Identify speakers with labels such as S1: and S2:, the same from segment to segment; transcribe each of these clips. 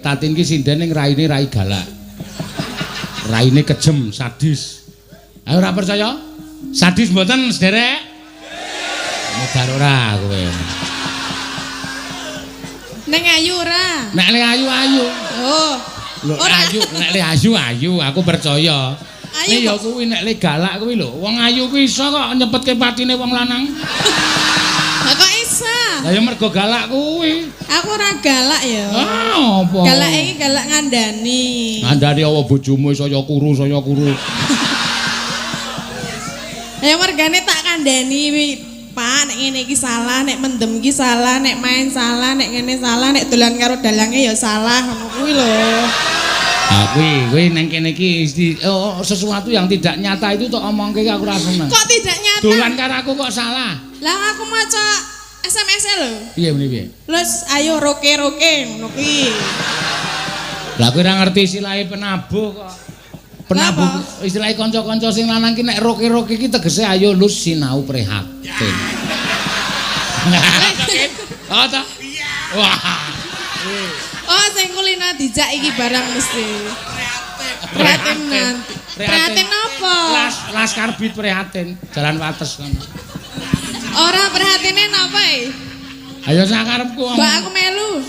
S1: Tatin ki sinden ning raine rai galak. Raine kejem, sadis. Ayo ora percaya? Sadis mboten, sederek? Mudar ora kowe.
S2: Neng ayu ora?
S1: Nek le ayu ayu.
S2: Oh.
S1: Lho
S2: Ora.
S1: ayu, nek le ayu ayu, aku percaya.
S2: Ayu
S1: Nek ya
S2: kok.
S1: kuwi nek le galak kuwi lho, wong ayu kuwi iso kok nyepetke patine wong lanang.
S2: Lah kok isa?
S1: Lah ya mergo galak kuwi.
S2: Aku ora galak ya.
S1: Ah, apa?
S2: Galak iki galak ngandani.
S1: Ngandani apa bojomu saya kuru, saya kuru.
S2: Ya mergane tak kandhani wi, Pak, nek ngene iki salah, nek mendem iki salah, nek main salah, nek ngene salah, nek dolan karo dalange ya salah ngono kuwi lho.
S1: Ah kuwi, kuwi neng kene iki oh, sesuatu yang tidak nyata itu tok omongke aku ora seneng.
S2: Kok tidak nyata?
S1: Dolan karo aku kok salah.
S2: Lah aku maca SMS-e lho.
S1: Piye muni piye?
S2: Terus ayo roke-roke ngono kuwi.
S1: Lah kowe ora ngerti istilahe penabuh kok. Penabuh
S2: Lah
S1: istilahe kanca-kanca sing lanang ki nek roke-roke ki tegese ayo lus sinau prihatin. Oh ta? Wah.
S2: Oh, sing kulino dijak iki barang mesti. Prihatin nanti. Prihatin apa?
S1: Las karbit prihatin, jalan wates kono.
S2: Ora prihatine napa e?
S1: Ayo sakarepku.
S2: Mbak aku melu.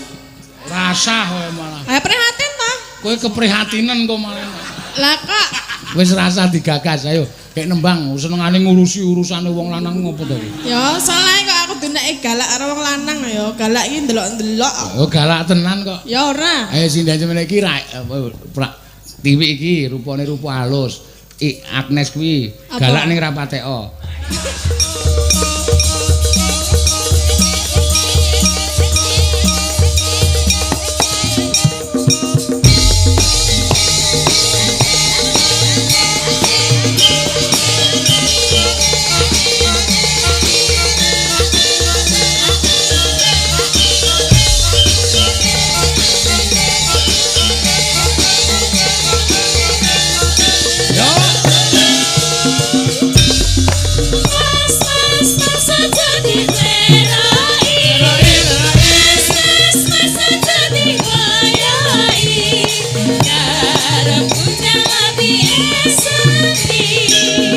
S1: Rasah kowe malah.
S2: Ayo prihatin toh.
S1: Kowe keprihatinan kok malah.
S2: Lah kok
S1: Wis rasah digagas, ayo kek nembang senengane ngurusi urusane wong lanang ngopo to kowe?
S2: Ya soalnya kok aku dunake galak karo wong lanang ya, galak iki ndelok-ndelok.
S1: Oh galak tenan kok.
S2: Ya ora.
S1: Ayo sinden semene iki ra tiwi iki rupane rupa halus. I Agnes kuwi galak ning ra pateka. Yo.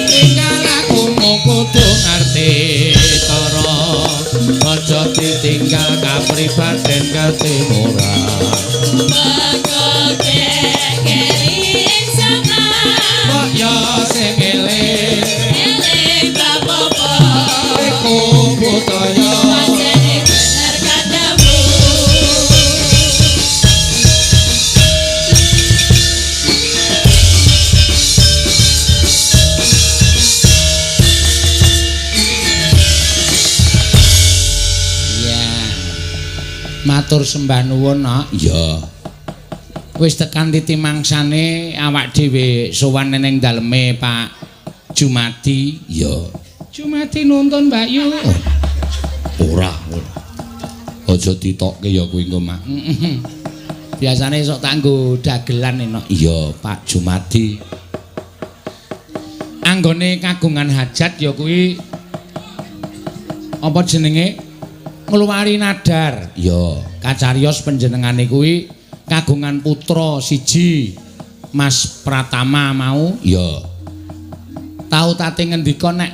S1: Tinggal aku kudu ngerti cara aja ditinggal kapribaden ketimuran. Kok yo sing eling iku budaya. Iya. Matur sembah nuwun, Nak. Iya. Wis tekan titi mangsane awak dhewe sowan ning daleme Pak Jumadi. Iya. Jumadi nuntun Mbak Yu. Ora, ora. Aja ditokke ya kuwi engko, Mak. Biasane sok tak nggo dagelan enak. Iya, Pak Jumadi. Anggone kagungan hajat ya kuwi apa jenenge? Ngluwari nadar. Ya, kacariyos panjenengane kuwi kagungan putra siji, Mas Pratama mau. Ya. Tau tate ngendika nek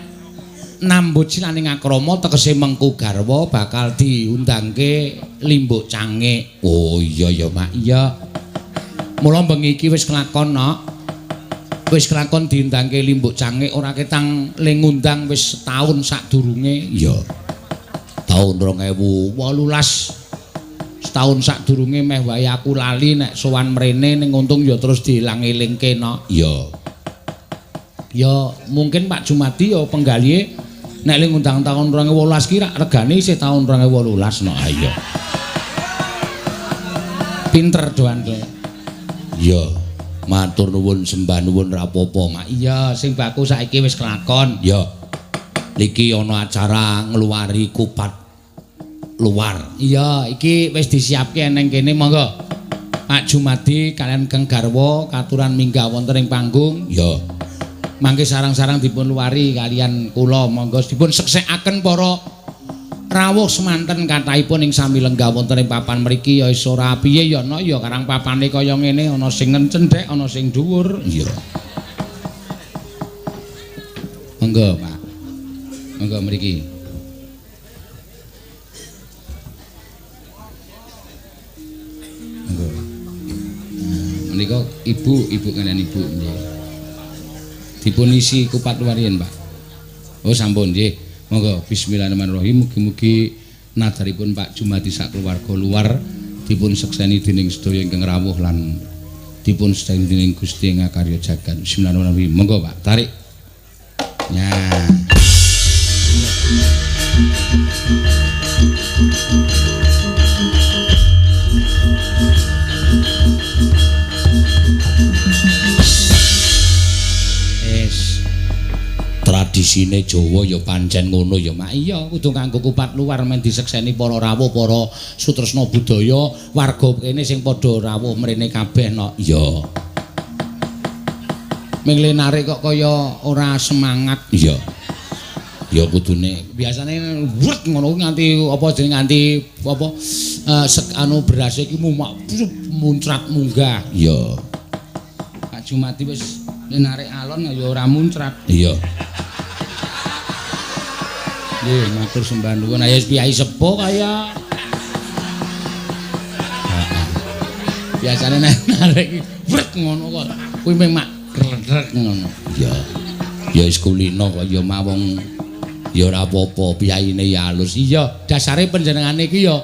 S1: nambut silaning akrama tegese mengku garwa bakal diundangke limbuk cangik. Oh iya ya, Mak. Iya. Mula bengi iki wis kelakon, Nok. Wis kelakon diundangke limbuk cangik ora ketang le ngundang wis setahun sadurunge. Iya. Taun 2018 setahun sadurunge meh wae aku lali nek sowan mrene ning untung ya terus diilang-ilingke, Nok. Iya. Ya mungkin Pak Jumadi ya penggalihe nek le ngundang taun 2018 ki rak regane isih taun 2018, Nok. Ha iya. Pinter doan kowe. Iya. Matur nuwun sembah nuwun ra apa-apa, Mak. Iya, sing baku saiki wis kelakon. Iya. Niki ana acara ngluwari kupat luar. Iya, iki wis disiapke neng kene monggo. Pak Jumadi kalian Kang Garwa katuran minggah wonten ing panggung. Iya. Mangke sarang-sarang dipun luwari kalian kula monggo dipun seksekaken para Rawuh semanten kathahipun ing sami lenggah wonten ing papan mriki ya wis ora piye ya ana ya karang papane kaya ngene ana sing cendhek ana sing dhuwur. Iya. Monggo, Pak. Monggo mriki. Monggo. Menika ibu, ibu kalian ibu nggih. Dipun isi kupat warian, Pak. Oh, sampun nggih. Monggo bismillahirrahmanirrahim. Mugi-mugi nadaripun Pak Jumadi sak keluarga luar dipun sekseni dening sedaya ingkang rawuh lan dipun sekseni dening Gusti ing akarya jagat. Bismillahirrahmanirrahim. Monggo Pak, tarik. Ya. Tradisine Jawa ya pancen ngono ya Mak. Iya, kudu nganggo kupat luar men disekseni para rawuh, para sutresna budaya, warga kene sing padha rawuh mrene kabeh no. Iya. Ming le narik kok kaya ora semangat. Iya. Ya kudune biasane wret ngono nganti apa jenenge nganti apa anu beras iki muncrat munggah. Iya. Pak Jumadi wis narik alon ya ora muncrat. Iya. Nggih, matur sembah nuwun. Ayo piyai sepuh kaya. Heeh. Biasane nek narik iki wret ngono kok. Kuwi mung mak krek ngono. Iya. Ya wis kulino kok ya mawon ya ora apa-apa, piyaine ya alus. Iya, dasare panjenengane iki ya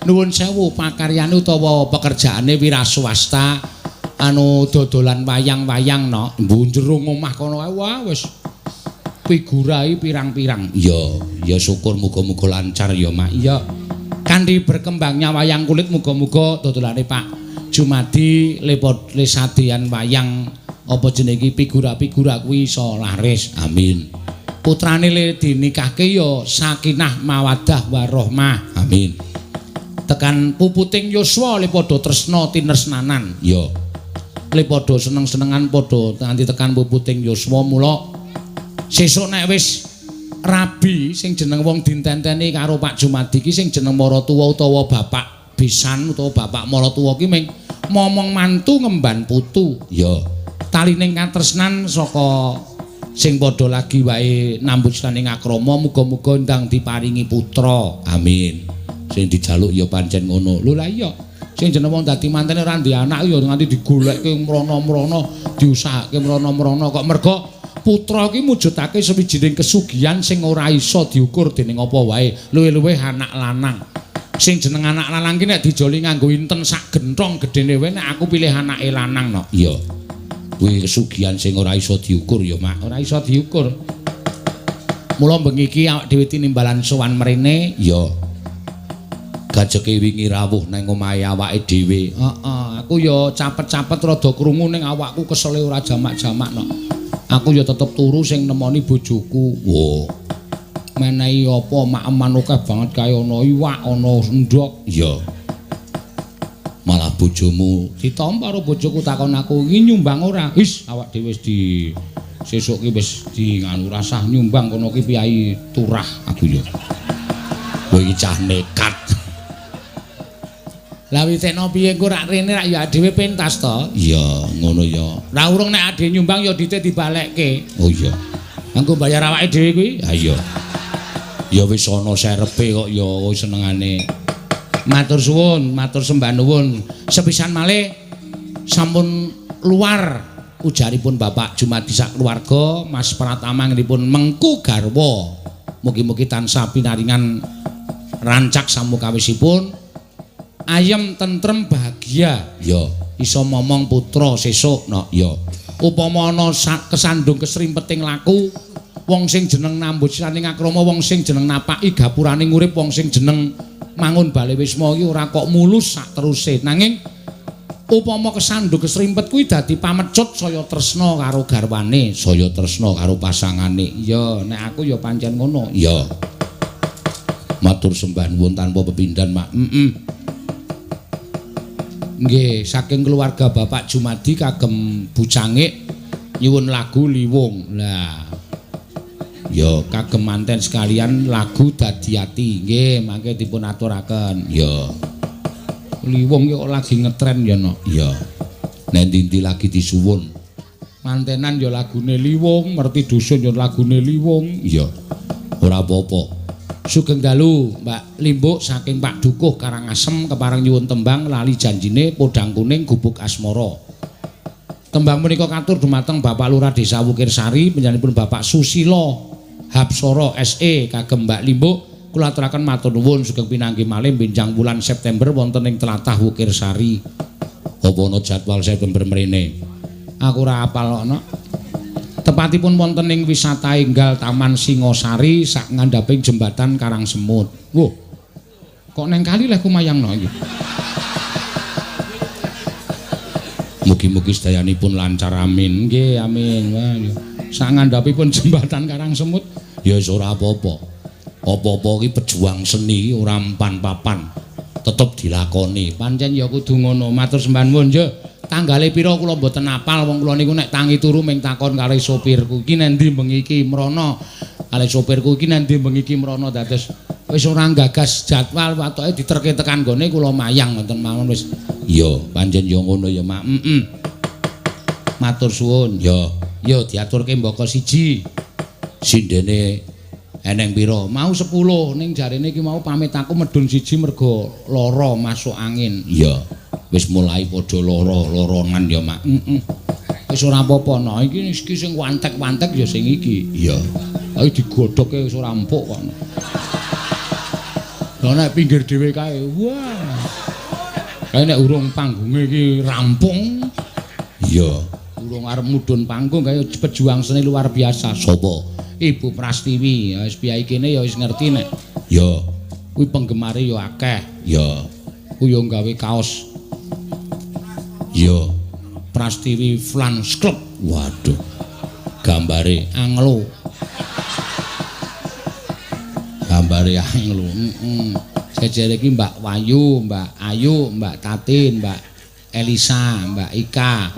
S1: nuwun sewu pakaryane utawa pekerjaane wira swasta anu dodolan wayang-wayang no. Mbu jero omah kono kae wah wis figurai pirang-pirang. Iya, ya syukur muga-muga lancar ya Mak. Iya. Kanthi berkembangnya wayang kulit muga-muga dodolane Pak Jumadi le sadean wayang apa jenenge iki figura-figura kuwi iso laris. Amin. Putrane le dinikahke ya sakinah mawaddah warahmah. Amin. Tekan puputing yuswa le padha tresna tinesnanan. Iya. Le padha seneng-senengan padha nganti tekan puputing yuswa mula sesuk nek wis rabi sing jeneng wong dintenteni karo Pak Jumadi iki sing jeneng maratuwa utawa bapak besan utawa bapak maratuwa ki ming momong mantu ngemban putu. Ya. Talining katresnan saka sing padha lagi wae nambut saning akrama muga-muga ndang diparingi putra. Amin. Sing dijaluk ya pancen ngono. Lho lah iya. Sing jeneng wong dadi mantene ora ndek anak ya nganti digolekke mrono-mrono, diusahake mrono-mrono kok mergo putra iki mujudake sawijining kesugihan sing ora iso diukur dening apa wae, luwih-luwih anak lanang. Sing jeneng anak lanang ki nek dijoli nganggo inten sak genthong gedene wae nek aku pilih anake lanang no. Iya. Kuwi kesugihan sing ora iso diukur ya, Mak. Ora iso diukur. Mula bengi iki awak dhewe tinimbalan sowan mrene, ya. Gajeke wingi rawuh nang omahe awake dhewe. Heeh, aku ya capet-capet rada krungu ning awakku kesele ora jamak-jamak no. Aku ya tetep turu sing nemoni bojoku. Wah. Menehi apa maeman akeh banget kaya ana iwak, ana endhog. Iya. Malah bojomu ditampa karo bojoku takon aku, "Iki nyumbang ora?" Is, awak dhewe wis di sesuk ki wis di nganu rasah nyumbang kono ki piyai turah aku ya. Kowe iki cah nekat. Lah witekno piye engko rak rene rak ya dhewe pentas to? Iya, ngono ya. Lah urung nek ade nyumbang ya dite dibalekke. Oh iya. Engko bayar awake dhewe kuwi? Ha iya. Ya wis ana serepe kok ya senengane. Matur suwun, matur sembah nuwun. Sepisan malih sampun luar ujaripun Bapak Jumadi sak keluarga, Mas Pratama ngripun mengku garwa. Mugi-mugi tansah pinaringan rancak samukawisipun. Ayem tentrem bahagia. Ya, iso momong putra sesuk no. Ya. Upama ana kesandung kesrimpeting laku, wong sing jeneng nambut saning akrama, wong sing jeneng napaki gapurane urip, wong sing jeneng mangun bale wisma iki ora kok mulus sak teruse. Nanging upama kesandung kesrimpet kuwi dadi pamecut saya tresna karo garwane, saya tresna karo pasangane. Ya, nek aku ya pancen ngono. Ya. Matur sembah nuwun tanpa pepindhan, Mak. Heeh. Nggih, saking keluarga Bapak Jumadi kagem Bu Cangik nyuwun lagu Liwung. Lah. Ya, kagem manten sekalian lagu Dadi Ati. Nggih, mangke dipun aturaken. Ya. Liwung ki kok lagi ngetren ya, Nok. Iya. Nek ndi-ndi lagi disuwun. Mantenan ya lagune Liwung, merti dusun ya lagune Liwung. Iya. Ora apa-apa. Sugeng dalu Mbak Limbuk saking Pak Dukuh Karangasem kepareng nyuwun tembang Lali Janjine Podang Kuning Gubuk Asmara. Tembang punika katur dumateng Bapak Lurah Desa Wukirsari panjenenganipun Bapak Susilo Hapsara SE kagem Mbak Limbuk kula aturaken matur nuwun sugeng pinanggih malih benjang wulan September wonten ing tlatah Wukirsari. Apa ana jadwal September mrene? Aku ora apal kok. Tepatipun wonten ing wisata enggal Taman Singosari sak ngandhaping jembatan Karang Semut. Wah. Kok neng kali leh kumayangno iki. Mugi-mugi sedayanipun lancar amin. Nggih, amin. Wah, sak ngandhapipun jembatan Karang Semut ya wis ora apa-apa. Apa-apa iki pejuang seni ora empan papan. Tetep dilakoni. Pancen ya kudu ngono. Matur sembah nuwun ya. Tanggale pira kula mboten apal wong kula niku nek tangi turu ming takon karo sopirku iki nendi bengi iki mrono. Kali sopirku iki nendi bengi iki mrono dados wis ora gagas jadwal watoke diterke tekan gone kula mayang ngoten mawon wis. Iya, pancen ya ngono ya, Mak. Heeh. Matur suwun. Ya, ya diaturke mbaka siji. Sindene eneng pira? Mau 10 ning jarene iki mau pamit aku medun siji mergo lara masuk angin. Iya. Wis mulai padha lara-laranan ya, Mak. Heeh. Wis ora apa-apa no. Iki iki sing wantek-wantek ya sing iki. Iya. Ayo digodhoke wis ora empuk kok. Lah nek pinggir dhewe kae, wah. Kae nek urung panggunge iki rampung. Iya. Urung arep mudhun panggung kae pejuang seni luar biasa. Sapa? Ibu Prastiwi. Ya wis piye kene ya wis ngerti nek. Ya. Kuwi penggemare ya akeh. Ya. Kuwi ya gawe kaos. Ya, Prastiwi Flans Club. Waduh. Gambare anglo. Gambare anglo. Heeh. Jejere iki Mbak Wayu, Mbak Ayu, Mbak Tatin, Mbak Elisa, Mbak Ika,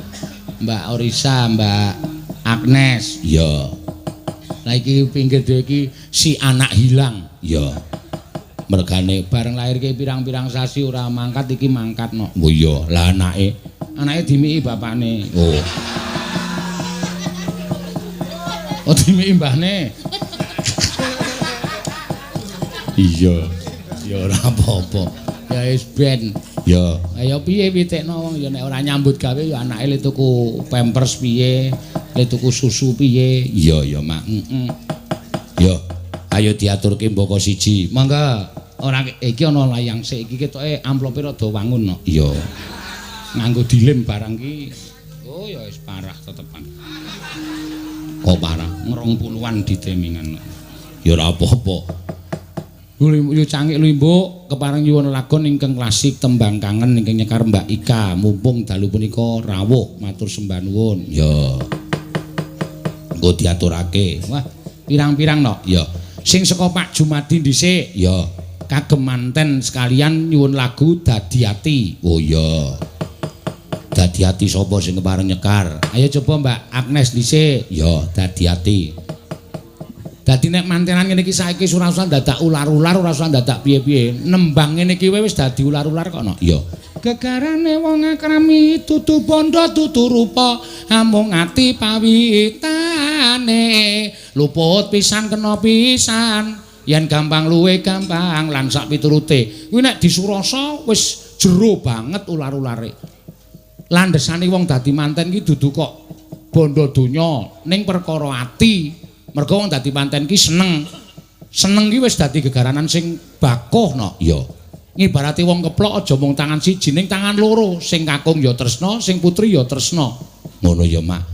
S1: Mbak Orisa, Mbak Agnes. Ya. Lah iki pinggir dhewe iki si anak hilang. Ya. Mergane bareng lahir ki pirang-pirang sasi ora mangkat iki mangkat no. Oh iya, lah anake. Anake dimiki bapakne. Oh. Oh dimiki mbahne. Iya. Ya ora apa-apa. Ya wis ben. Ya. Ya piye pitikno wong ya nek ora nyambut gawe ya anake le tuku pampers piye, le tuku susu piye. Iya ya, Mak. Heeh. Ya. Ayo diaturke mbaka siji. Mangga. Ora iki ana layang sik iki ketoke amplope rada wangun no. Iya. Nganggo dilem barang ki. Oh ya wis parah tetepan. Kok parah? 20-an ditemingan. Ya ora apa-apa. Yo cangik Limbuk kepareng nyuwun lagon ingkang klasik tembang kangen ingkang nyekar Mbak Ika mumpung dalu punika rawuh matur sembah nuwun. Ya. Engko diaturake. Wah, pirang-pirang no. Ya. Sing saka Pak Jumadi dhisik. Ya. Kagem manten sekalian nyuwun lagu Dadi Ati. Oh iya. Dadi Ati sapa sing kepareng nyekar? Ayo coba Mbak Agnes dhisik. Ya, Dadi Ati. Dadi nek mantenan ngene iki saiki ora usah dadak ular-ular, ora usah dadak piye-piye. Nembang ngene iki wis dadi ular-ular kok no. Iya. Gegarane wong akrami dudu bondo dudu rupa, amung ati pawitane. Luput pisan kena pisan, yen gampang luwe gampang lan sak piturute. Kuwi nek disurasa wis jero banget ular-ulare. Landhesane wong dadi manten ki dudu kok bondo donya ning perkara ati. Mergo wong dadi manten ki seneng. Seneng ki wis dadi gegaranan sing bakuh no. Iya. Ngibarate wong keplok aja mung tangan siji ning tangan loro, sing kakung ya tresna, sing putri ya tresna. Ngono ya, Mak.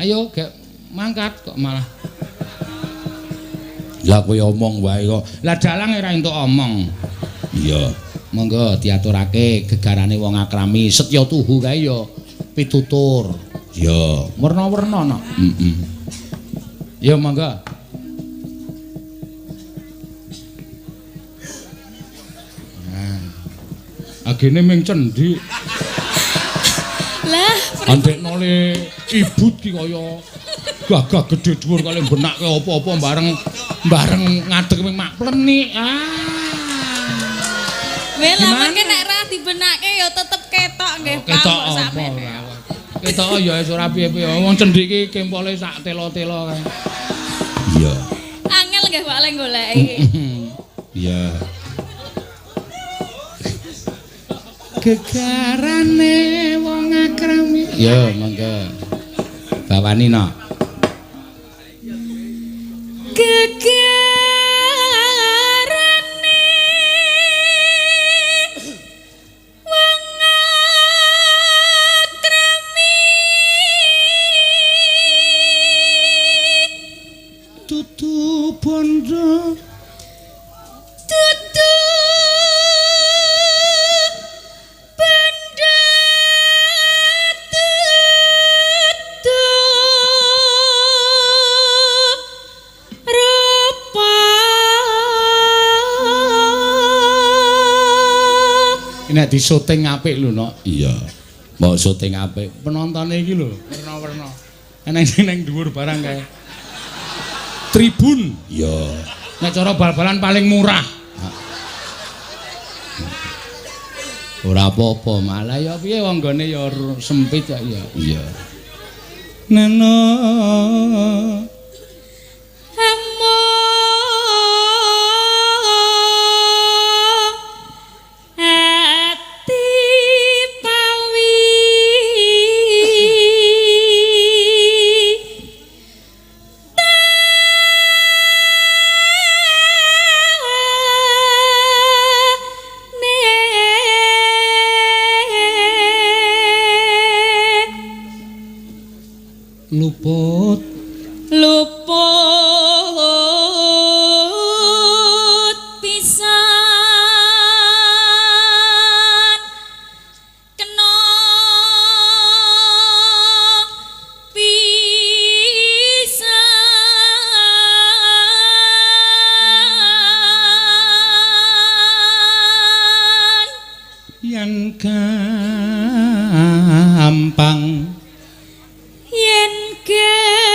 S1: Ayo gek mangkat kok malah. Lah kowe omong wae kok. Lah dalang ora entuk omong. Iya. Monggo diaturake gegarane wong akrami setya tuhu kae ya pitutur. Ya, werna-werna no. Heeh. Ya monggo. Nah. Agene ming cendhik.
S2: Lah,
S1: andekno le ibut ki kaya Gagah gedhe dhuwur kali benakke apa-apa bareng ngadeg ming mak plenik. Ah.
S2: Weh lah mengke nek ra dibenake ya tetep ketok nggih Pak.
S1: Ketok apa? Ketok ya wis ora piye-piye. Wong cendhik iki kempole sak telo-telo kae. Iya.
S2: Angel nggih Pak lek goleki.
S1: Iya. Gegarane wong akrami. Ya monggo. Bawani no.
S2: Gegarane wong akrami
S1: tutu bondo
S2: tutu benda tutu rupa.
S1: Nek di syuting apik lho, Nok. Iya. Mbok syuting apik. Penontone iki lho, werna-werna. Eneng sing nang dhuwur barang kae. Tribun. Iya. Nek cara bal-balan paling murah. Ora apa-apa, malah ya piye wong nggone ya sempit kok ya. Iya. Neno
S2: ati pawi
S1: luput
S2: luput pisan kena pisan
S1: yen gampang
S2: yen gampang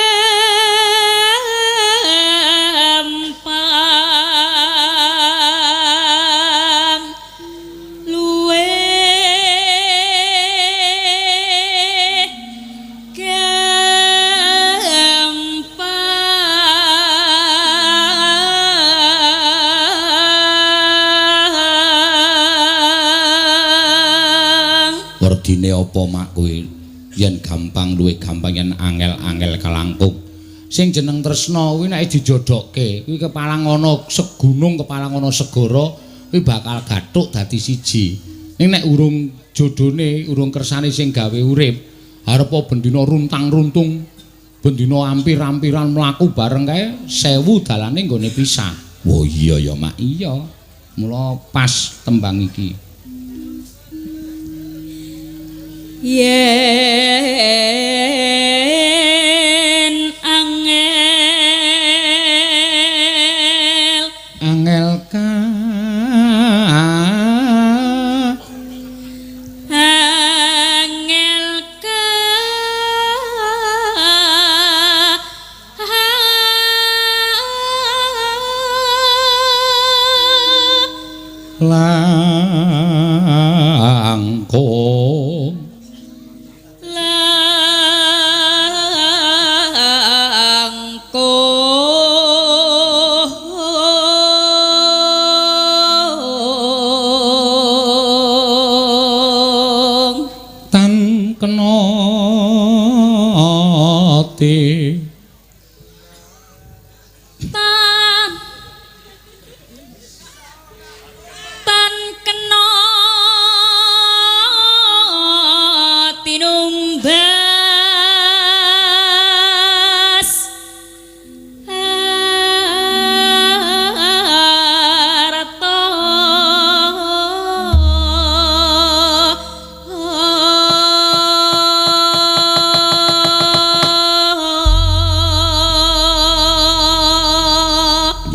S2: luwih gampang.
S1: Werdine apa mak kowe? Yen gampang luwih gampang yen angel-angel kalangkung. Sing jeneng tresna kuwi nek dijodokke kuwi kepalang ana segunung, kepalang ana segara, kuwi bakal gathuk dadi siji. Ning nek urung jodone, urung kersane sing gawe urip, arepa bendina runtang-runtung, bendina ampir-ampiran mlaku bareng kae sewu dalane nggone pisah. Wah iya ya mak, iya. Mula pas tembang iki.
S2: Yen angel
S1: angel ka
S2: angel ka
S1: langkung
S2: langkung
S1: tan kena ti
S2: tan tan kena tinumbas arta.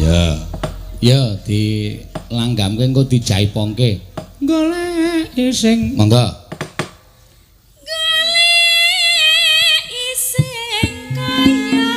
S1: Ya. Ya dilanggamke engko dijaipongke. Goleki sing monggo.
S2: Goleki sing kaya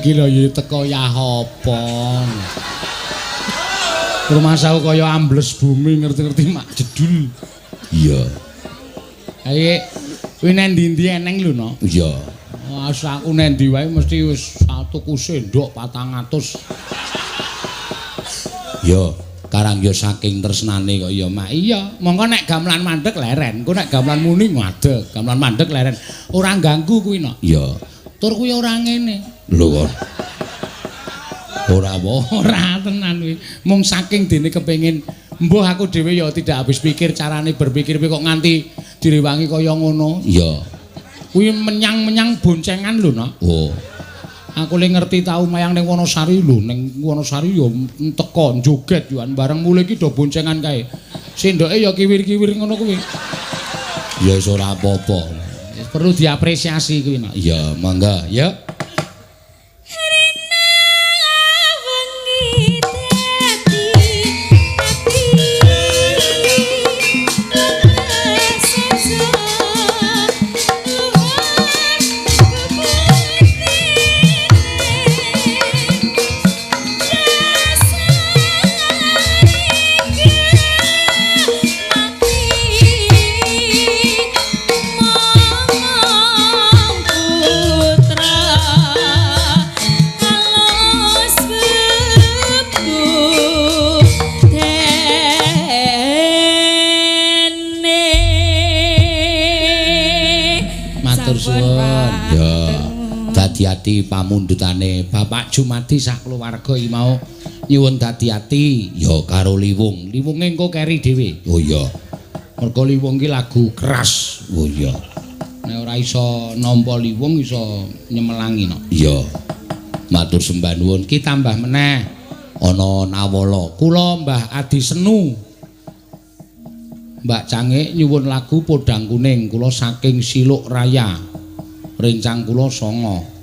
S1: Iki lho ya teko ya apa. Rumasaku kaya ambles bumi ngerti-ngerti mak jedul.
S3: Iya.
S1: Ayo kuwi nang ndi-ndi eneng lho no.
S3: Iya.
S1: Wah, aku nang ndi wae mesti wis tuku sendok 400.
S3: Ya, karang ya saking tresnane kok ya
S1: Mak. Iya, mongko nek gamelan mandek leren, engko nek gamelan muni ngadeg, gamelan mandek leren. Ora ganggu kuwi no.
S3: Iya.
S1: Tur kuwi ora ngene.
S3: Lho kok. Ora apa?
S1: Ora tenan kuwi. Mung saking dene kepengin mbuh aku dhewe ya tidak habis pikir carane berpikir piye kok nganti direwangi kaya ngono.
S3: Iya.
S1: Kuwi menyang-menyang boncengan lho, Nak.
S3: Oh.
S1: Aku le ngerti tau mayang ning Wonosari lho, ning Wonosari ya teko joget yo bareng mulih iki do boncengan kae. Sendoke ya kiwir-kiwir ngono kuwi.
S3: Ya wis ora apa-apa.
S1: Perlu diapresiasi kuwi, Nak.
S3: Ya, mangga, ya. Dadi pamundhutane
S1: Bapak Jumadi sak keluarga iki mau nyuwun dadi ati
S3: ya karo liwung.
S1: Liwunge engko keri dhewe.
S3: Oh iya.
S1: Mergo liwung ki lagu keras.
S3: Oh iya.
S1: Nek ora iso nampa liwung iso nyemelangi no.
S3: Iya. Matur sembah nuwun.
S1: Ki tambah meneh
S3: ana nawala.
S1: Kula Mbah Adi Senu. Mbak Cangik nyuwun lagu Podang Kuning kula saking Siluk Raya. Rencang kula 9.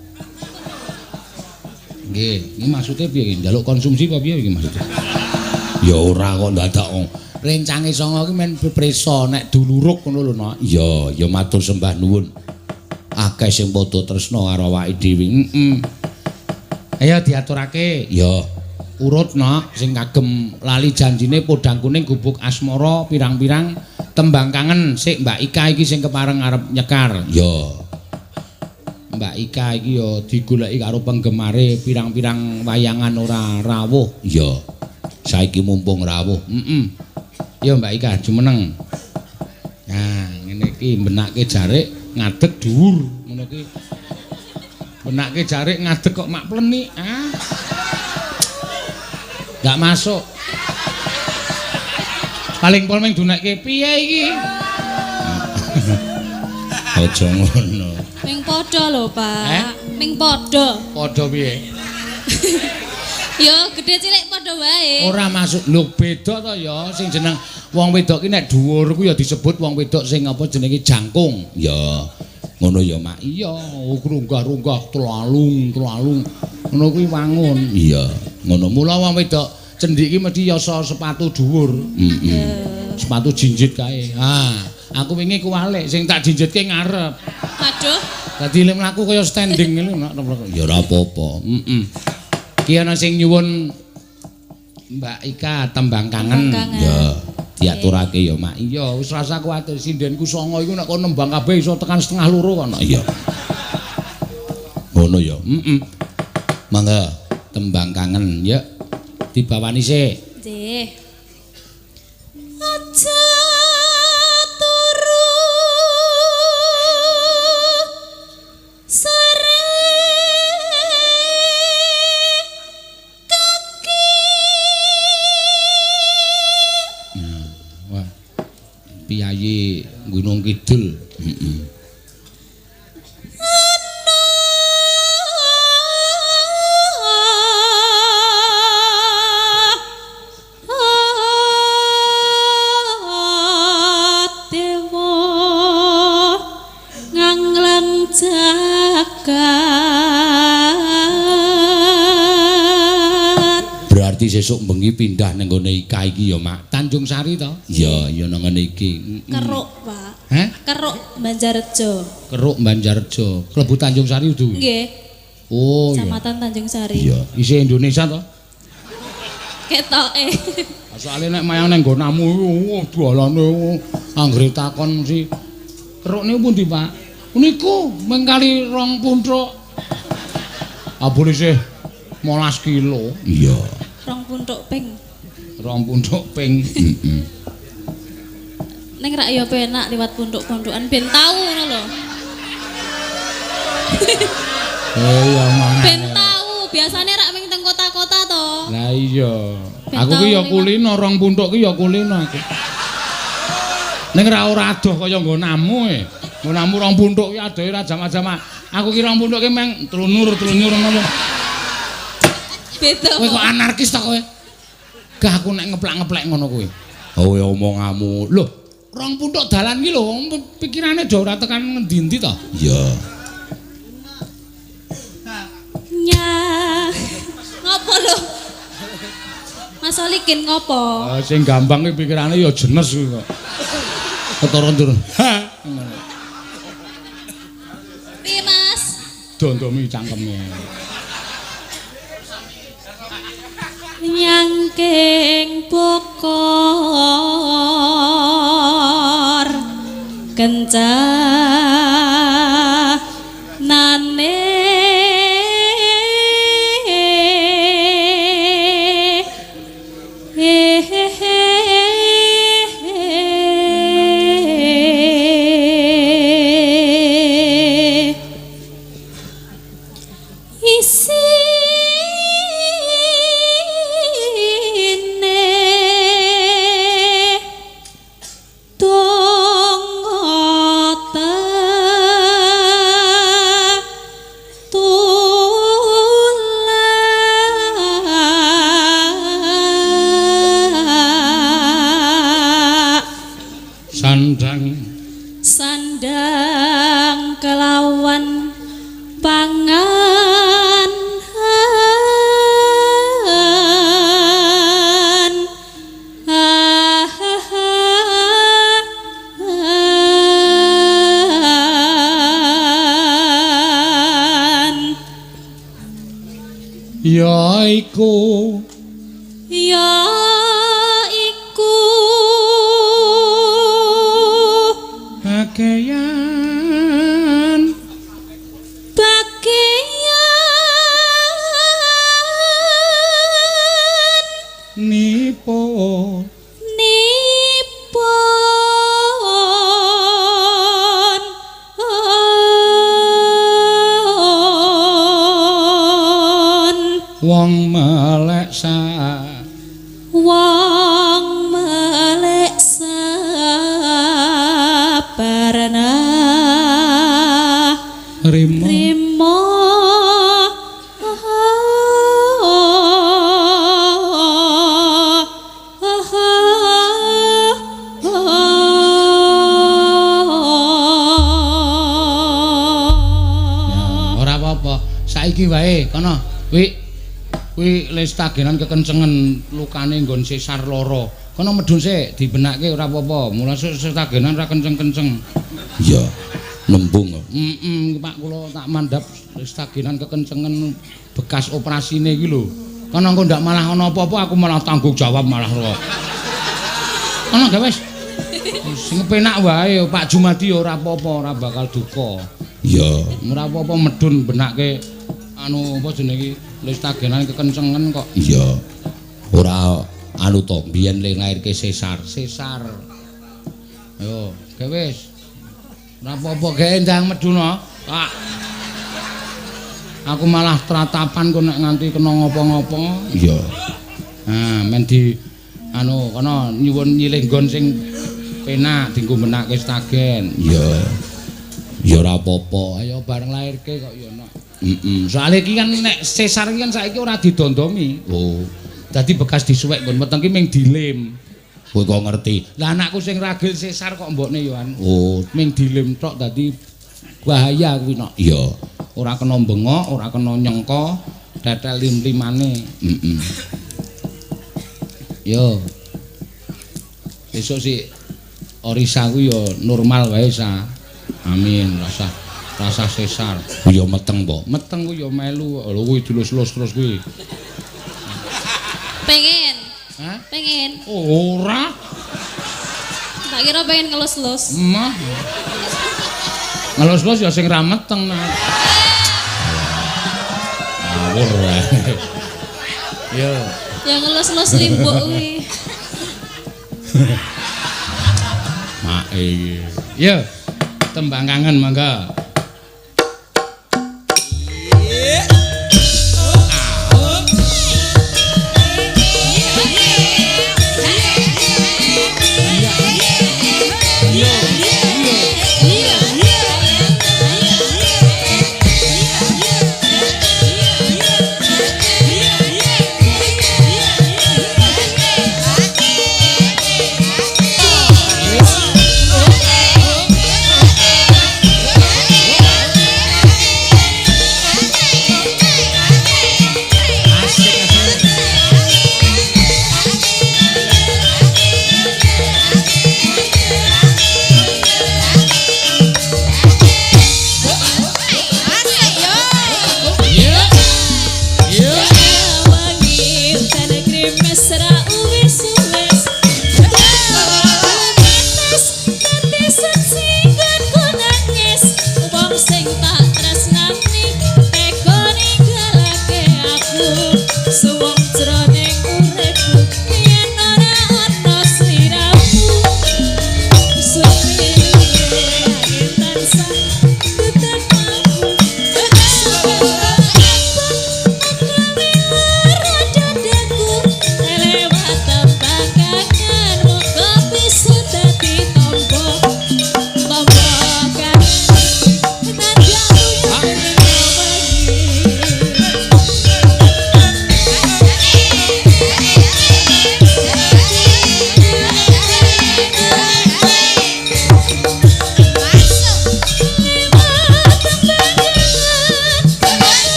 S1: Nggih, iki maksude piye iki? Njaluk konsumsi apa piye iki maksudnya?
S3: Ya ora kok dadak wong.
S1: Rencange 9 iki men preso nek duluruk ngono lho, Nak.
S3: Ya, ya matur sembah nuwun. Akeh sing padha tresna karo awake dhewe.
S1: Heeh. Ayo diaturake.
S3: Ya,
S1: urut, Nak, sing kagem lali janjine Podang Kuning gubuk asmara pirang-pirang tembang kangen sik Mbak Ika iki sing kepareng arep nyekar.
S3: Ya.
S1: Mbak Ika iki ya digoleki karo penggemare pirang-pirang wayangan ora rawuh.
S3: Iya. Saiki mumpung rawuh.
S1: Heeh. Ya Mbak Ika jumeneng. Nah, ngene iki benake jarik ngadeg dhuwur ngono ki. Benake jarik ngadeg kok mak plenik. Ah. Enggak masuk. Paling pol ming dunekke piye iki?
S3: Aja ngono.
S4: Ming padha lho, Pak. Ming padha.
S1: Padha piye?
S4: Ya gedhe cilik padha wae.
S1: Ora masuk. Lho beda to ya sing jeneng wong wedok ki nek dhuwur ku ya disebut wong wedok sing apa jenenge jangkung.
S3: Ya. Ngono ya, Mak.
S1: Iya, runggah-runggah tlalung-tlalung. Ngono kuwi wangun.
S3: Iya,
S1: ngono. Mula wong wedok cendhik ki mesti yasa sepatu dhuwur.
S3: Heeh.
S1: Sepatu jinjit kae. Ah, aku wingi kuwalik sing tak jinjitke ngarep.
S4: Aduh.
S1: Dadi lek mlaku kaya standing ngene nak.
S3: Ya ora apa-apa.
S1: Heeh. Ki ana sing nyuwun Mbak Ika tembang kangen.
S3: Ya, diaturake ya, Mak.
S1: Iya, wis rasa kuwatir sindenku 9 iku nek kono nembang kabeh iso tekan 1:30 kono.
S3: Iya. Ngono ya.
S1: Heeh.
S3: Mangga
S1: tembang kangen ya. Dibawani sik.
S4: Nggih. Aja turu sore kaki.
S1: Nah, wah. Piyayi Gunung Kidul.
S3: Heeh. Berarti sesuk bengi pindah ning gone Ika iki ya, Mak.
S1: Tanjung Sari to?
S3: Iya, ya nang ngene iki.
S4: Keruk, Pak.
S1: Heh?
S4: Keruk Banjarrejo.
S1: Keruk Banjarrejo. Klebu Tanjung Sari kudu.
S4: Nggih.
S1: Oh iya.
S4: Kecamatan Tanjung Sari.
S1: Iya, isih Indonesia to?
S4: Ketoke.
S1: Soale nek mayang nang nggonamu iku dalane anggere takon si keruk niku pundi, Pak? Niku mung kali 2 punthuk. Abone isih 15 kilo.
S3: Iya.
S4: 2 punthuk ping.
S1: 2 punthuk ping.
S3: Heeh.
S4: Ning rak ya penak liwat punthuk-punthukan ben tau ngono lho.
S1: Iya mangan.
S4: Ben tau, biasane rak ming teng kota-kota to.
S1: Lah iya. Aku ki ya kulino 2 punthuk ki ya kulino aku. Ning ra ora adoh kaya nggonamu e. Nggonamu 2 punthuk ki adohe ra jama-jama. Aku ki 2 punthuk ki meng trunur-trunur ngono.
S4: Beda.
S1: Kowe kok anarkis ta kowe? Gah aku nek ngeplak-ngeplek ngono kuwi.
S3: Oh ya omonganmu.
S1: Lho, 2 punthuk dalan ki lho pikirane do ora tekan ngendi-endi to.
S3: Iya.
S4: Nya. Ngopo lho? Mas Solikin ngopo?
S1: Sing gampang ki pikirane ya jenes kuwi kok. Ketara ndur. Ha.
S4: Piye, Mas?
S1: Dondomi cangkeme.
S4: Nyangking bokor kencanane Sandang kelawan pangan
S1: Ya iku bageyan nipun wong melek
S4: sabarna rima
S1: ora apa-apa saiki wae kono wi kuwi lestagenan kekencengen lukane nggon sesar loro. Kono medhun sik dibenakke ora apa-apa. Mula sestagenan ora kenceng-kenceng.
S3: Iya. Nembung.
S1: Heeh, Pak kula tak mandhap lestagenan kekencengen bekas operasine iki lho. Kono engko ndak malah ana apa-apa aku malah tanggung jawab malah ora. Kono gak wis. Sing penak wae Pak Jumadi ora apa-apa, ora bakal duka.
S3: Iya.
S1: Ora apa-apa medhun benake anu apa jenenge lestagenan kekencengen kok.
S3: Iya. Ora anu to, biyen le nglairke
S1: sesar. Sesar. Ayo, ge wis. Ora apa-apa ge ndang medhun. Pak. Aku malah tratapan kok nek nganti kena ngopo-ngopo.
S3: Iya.
S1: Nah, men di anu kono nyuwun nyilih nggon sing penak dienggo benake stagen.
S3: Iya. Ya ora apa-apa.
S1: Ayo bareng lairke kok ya nak. Heeh. Soale iki kan nek sesar iki kan saiki ora didondomi.
S3: Oh.
S1: Dadi bekas disuwek nggon weteng ki ming dilem.
S3: Kowe kok ngerti?
S1: Lah anakku sing ragil sesar kok mbokne yo an.
S3: Oh,
S1: ming dilem tok dadi bahaya kuwi nok.
S3: Iya.
S1: Ora kena bengok, ora kena nyengko, tetel lim-limane.
S3: Heeh.
S1: Yo. Besok si Orisa kuwi yo normal wae sa. Amin, rasah. Rasah sesar. Ya meteng po. Meteng kuwi ya melu. Lho kuwi dilus-lus terus kuwi.
S4: Pengen.
S1: Hah?
S4: Pengen.
S1: Ora.
S4: Tak kira pengen ngelus-lus.
S1: Mah. Ngelus-lus ya sing ra meteng. Ngawur. Yo.
S4: Ya ngelus-lus limbuk kuwi.
S1: Mak iki. Yo. Tembang kangen mangga.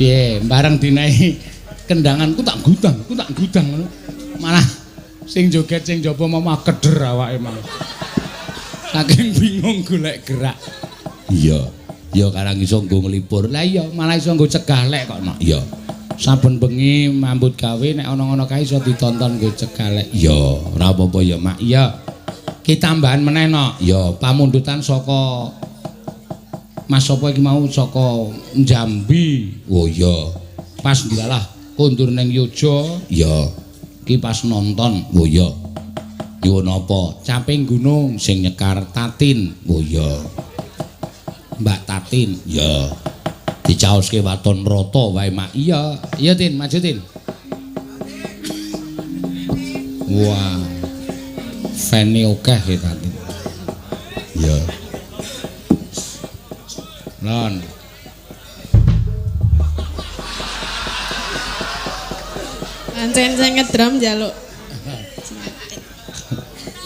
S1: Piye, bareng dinaiki kendanganku tak gudang ngono. Malah sing joget sing jaba mau keder awake mau. Saking bingung golek gerak.
S3: Iya. Ya karang iso nggo nglipur.
S1: Lah iya, malah iso nggo cegah lek kok nok.
S3: Iya.
S1: Saben bengi mambut gawe nek ana-ana kae iso ditonton nggo cegah lek.
S3: Iya, ora apa-apa ya, Mak.
S1: Iya. Ki tambahan meneh nok.
S3: Iya,
S1: pamundutan saka Mas sapa iki mau saka Jambi.
S3: Oh iya.
S1: Pas ndilalah kondur ning Yojo.
S3: Iya.
S1: Ki pas nonton.
S3: Oh iya. Nyuwun apa?
S1: Caping gunung sing nyekar Tatin.
S3: Oh iya.
S1: Mbak Tatin.
S3: Iya. Dicaoske waton rata wae, Mak.
S1: Iya. Iya, Tin, maju Tin. Wah. Fane akeh ki Tatin.
S3: Iya.
S1: Lon.
S2: Pancen sing ngedrum njaluk.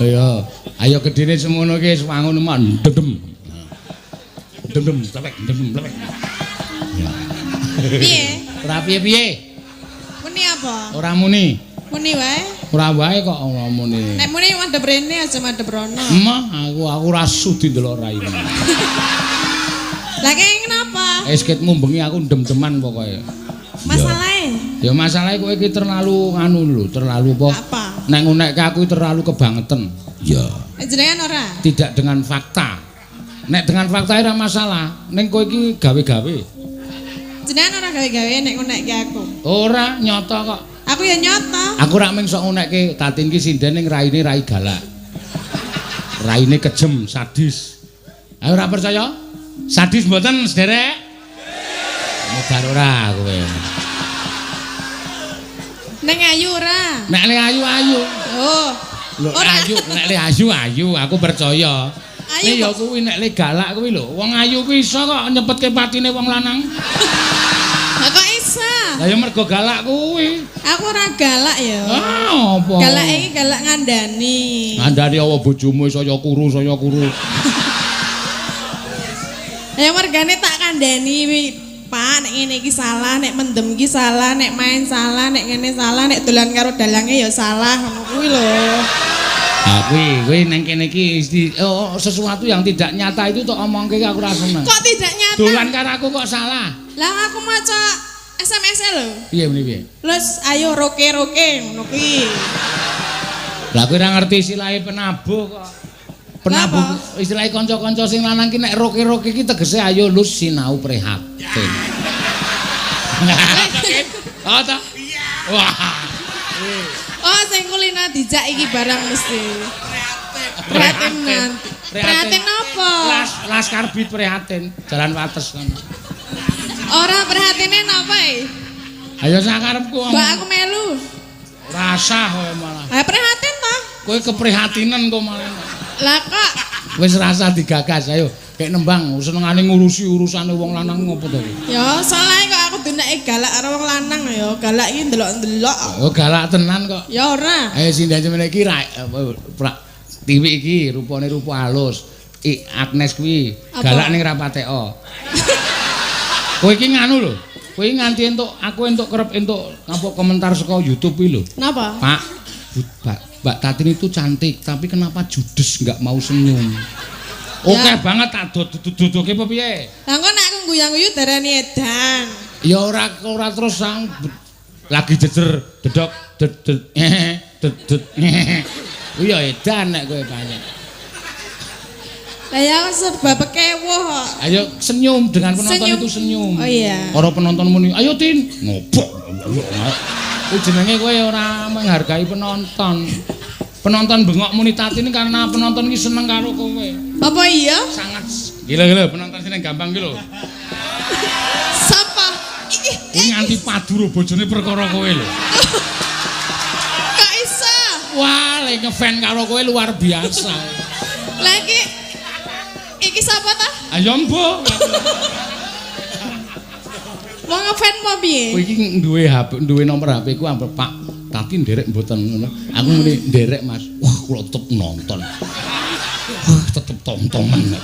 S1: Ayo, ayo gedene semono iki wis wangun mak ndem. Ndem tlek, ndem tlek.
S2: Piye?
S1: Ora piye-piye.
S2: Muni apa?
S1: Ora muni.
S2: Muni wae.
S1: Ora wae kok ora muni.
S2: Nek muni madhep rene aja madhep rono.
S1: Emah aku ora sudi ndelok raimu.
S2: Lah kaya kenapa?
S1: Esketmu bengi aku ndem-deman pokoke.
S2: Masalahe?
S1: Ya masalahe kowe iki terlalu nganu lho, terlalu apa?
S2: Apa?
S1: Nek ngunekke aku terlalu kebangeten.
S3: Ya.
S2: Jenengan ora?
S1: Tidak dengan fakta. Nek dengan fakta ora masalah, ning kowe iki gawe-gawe.
S2: Jenengan ora gawe-gawe nek ngunekke aku.
S1: Ora, nyata kok.
S2: Aku ya nyata.
S1: Aku rak mung sok ngunekke Tatin ki sinden ning raine rai galak. Raine kejem, sadis. Ayo ora percaya? Sadis mboten, sederek? Mudar ora kowe.
S2: Neng ayu ora?
S1: Nek le ayu ayu.
S2: Oh.
S1: Lho ayu, nek le ayu ayu, aku percaya.
S2: Ayu
S1: ya kuwi nek le galak kuwi lho. Wong ayu kuwi iso kok nyepetke patine wong lanang.
S2: Lah kok iso?
S1: Lah ya mergo galak kuwi.
S2: Aku ora galak ya.
S1: Ah, apa?
S2: Galak iki galak ngandani.
S1: Ngandani apa bojomu saya kuru, saya kuru.
S2: Ya mergane tak kandhani, Pak, nek ngene iki salah, nek mendem iki salah, nek main salah, nek ngene salah, nek dolan karo dalange ya salah, ngono kuwi lho.
S1: Ah kuwi ning kene iki sesuatu yang tidak nyata itu tok omongke aku ora seneng.
S2: Kok tidak nyata?
S1: Dolan karo aku kok salah.
S2: Lah aku maca SMS-e lho.
S1: Piye muni piye?
S2: Lus ayo roke-roke ngono kuwi.
S1: Lah kowe ora ngerti istilahe penabuh kok. Penabuh istilahe kanca-kanca sing lanang ki nek roke-roke ki tegese ayo lus sinau prihatin. Oh ta? Iya. Wah.
S2: Oh sing kulina dijak iki barang mesti. Prihatin. Prihatin apa?
S1: Las karbit prihatin, jalan wates ngono.
S2: Ora prihatine napa e?
S1: Ayo sakarepku.
S2: Mbak aku melu.
S1: Rasah kowe malah.
S2: Ha prihatin ta?
S1: Kowe keprihatinan kok malah.
S2: Lah kok
S1: wis rasa digagas ayo kek nembang senengane ngurusi urusane wong lanang ngopo to kowe?
S2: Ya salah kok aku dunake galak karo wong lanang ya, galak iki ndelok-ndelok.
S1: Oh galak tenan kok.
S2: Ya ora.
S1: Ayo sinden semene iki tiwik iki rupane rupa halus. Agnes kuwi galak ning rapateka. Kowe iki nganu lho. Kowe nganti entuk aku entuk kerep entuk apa komentar saka YouTube iki lho.
S2: Napa?
S1: Pak, Mbak Tatin itu cantik, tapi kenapa judes nggak mau senyum? Oke
S2: ya.
S1: Banget tak dodok-dodoke apa piye?
S2: Lah engko nek aku guyang-guyu darani edan.
S1: Ya ora terus sang lagi jejer dedok dedet dedet. Kuwi ya edan nek kowe banyak.
S2: Lah ya serba pekewuh kok.
S1: Ayo senyum dengan penonton
S2: senyum.
S1: Itu senyum.
S2: Oh iya.
S1: Para penonton muni, "Ayo Tin, ngobok." Kuwi jenenge kowe ora menghargai penonton. Penonton bengok muni Tatin karena penonton iki seneng karo kowe.
S2: Apa iya?
S1: Sangat gila-gila penonton sing gampang ki lho.
S2: Sapa? Iki
S1: kuwi nganti padu ro bojone perkara kowe lho.
S2: Kok iso?
S1: Wah, lek ngefan karo kowe luar biasa.
S2: Lah iki sapa ta?
S1: Ayo mbuh.
S2: Wong ngefan apa piye?
S1: Kowe iki duwe HP, duwe nomor HP ku ampe Pak Tati nderek mboten ngono. Aku muni nderek Mas. Wah, kula tetep nonton. Wah, tetep tontonan nek.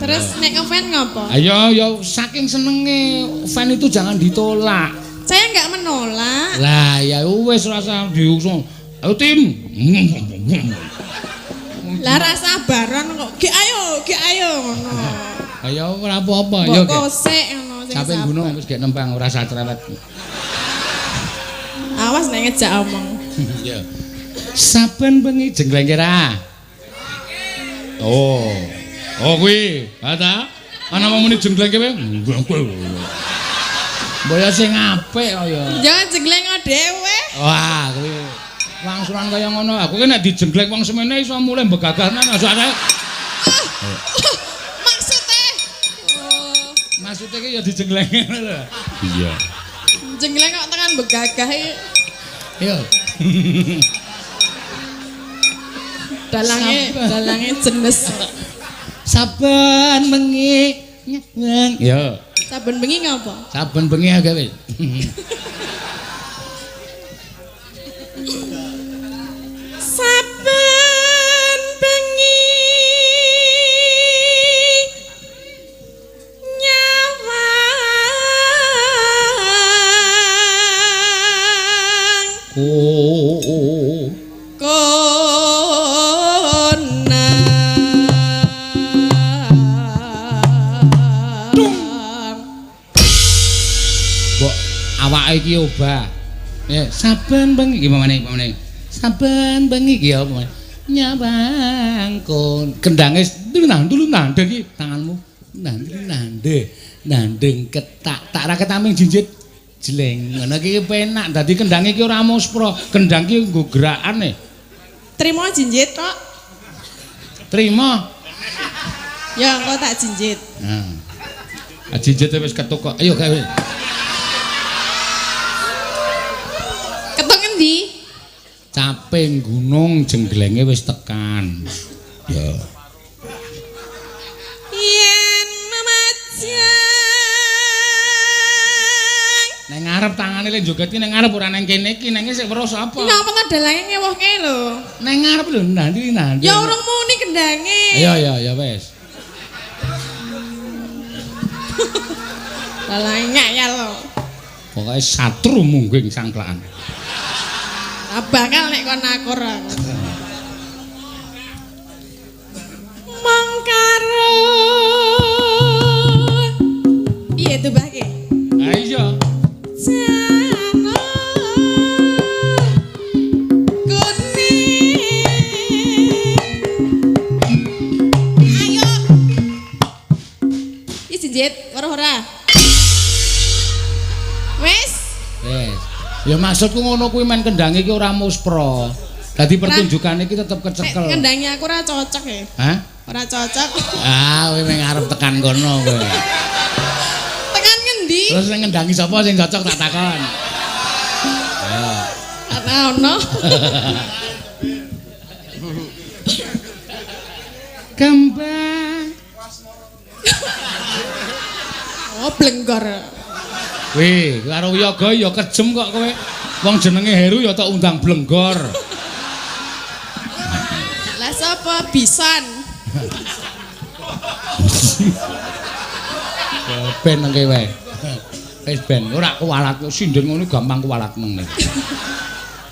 S2: Terus nek ngefan ngopo?
S1: Ayo ya saking senenge fan itu jangan ditolak.
S2: Saya enggak menolak.
S1: Lah ya wis rasa diusung. Ayo tim.
S2: Lah rasa baron kok. Ge ayo, ge ayo ngono.
S1: Ayo ora apa-apa ya.
S2: Mbok kosek ngono sing.
S1: Sampe gunung wis gek nembang ora usah cerewet.
S2: Awas nek ngejak omong.
S1: Iya. Saben bengi jengleng kira. Oh. Oh kuwi, ha ta? Ana wong muni jengleng kowe. Mbok ya sing apik kok ya.
S2: Jangan jengleng dhewe.
S1: Wah, kuwi wangsulan kaya ngono. Aku ki nek dijengleng wong semene iso mulih mbegagahnan soalnya.
S2: Maksude. Oh.
S1: Maksude ki ya dijengleng ngono lho. Iya.
S2: Jengleng kok tekan begagah iki.
S1: Iya.
S2: Dalange jenes.
S1: Saben bengi nyeng. Ya.
S2: Saben bengi ngapa?
S1: Saben bengi agawe.
S2: Saben bengi nyawang
S1: Mbok awake iki obah. Ya, saben bengi iki pamane. Saben bengi iki ya apa? Nyawang kon. Kendange nang iki tanganmu. Nandhe. Nandeng ketak tak ra ketaming jinjit jleng. Ngono iki penak. Dadi kendange iki ora muspro. Kendang iki nggo gerakane.
S2: Trimo jinjit tok.
S1: Trima.
S2: Ya engko tak jinjit.
S1: Nah. Jinjit wis ketuk kok. Ayo gawe.
S2: Ketuk ngendi?
S1: Caping gunung jengglenge wis tekan. Ya.
S2: Yen memajang.
S1: Neng ngarep tangane le joget ki neng ngarep ora neng kene iki, neng sik weruh sapa?
S2: Nang pengedalange ngewohke lho.
S1: Neng ngarep lho, nanti nanti.
S2: Ya urung muni kendange.
S1: Iya iya ya wis.
S2: Dalange ngayal lho.
S1: Pokoke satru mungging sangklakan.
S2: Ora bakal nek kon akur aku. Mong karo. Piye tubahke?
S1: Ha iya.
S2: Ayo. Iki jinjit weruh ora? Wis.
S1: Wis. Ya maksudku ngono kuwi men kendange iki ora muspra. Dadi pertunjukane iki tetep kecekel.
S2: Kendange aku ora cocok ya.
S1: Hah?
S2: Ora cocok.
S1: Ah, kowe meng arep tekan kono kowe.
S2: Tekan ngendi?
S1: Terus sing ngendangi sapa sing cocok tak takon. Ya.
S2: Ora ono.
S1: Kembang.
S2: Oh, blenggor.
S1: Weh, karo wiyaga ya kejem kok kowe. Wong jenenge Heru ya tak undang blenggor.
S2: Lah sapa Bison?
S1: Ben nengke wae. Wis ben ora kuwalat sinden ngono gampang kuwalat meneh.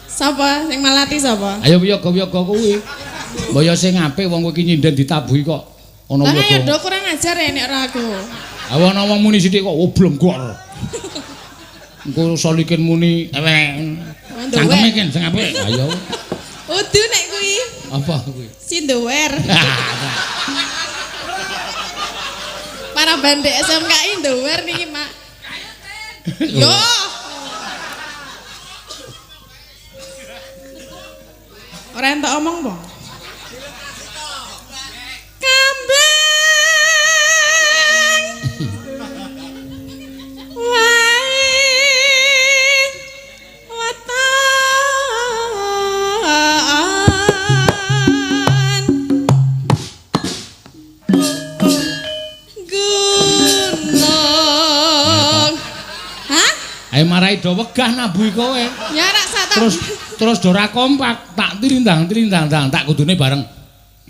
S2: Sapa sing malati sapa?
S1: Ayo wiyaga-wiyaga kuwi. Mbok ya sing apik wong kowe iki nyinden ditabuhi kok ana
S2: wiyaga. Lah ya do kurang ajar ya nek ora aku.
S1: Ha ana wong muni sithik kok blenggor. Engko solikin muni ewek. Cangkeme ken sing apik. Ayo.
S2: Udu nek kuwi.
S1: Apa kuwi?
S2: Sindower. Para bandek SMKI ndower niki, Mak. Yo. Ora entuk omong, po. Kambang. Wae weton. Gunung. Hah?
S1: Ayo marai do wegah nabuhi kowe.
S2: Ya rak sak
S1: terus terus do ora kompak, tak tirindang-tirindang tak kudune bareng.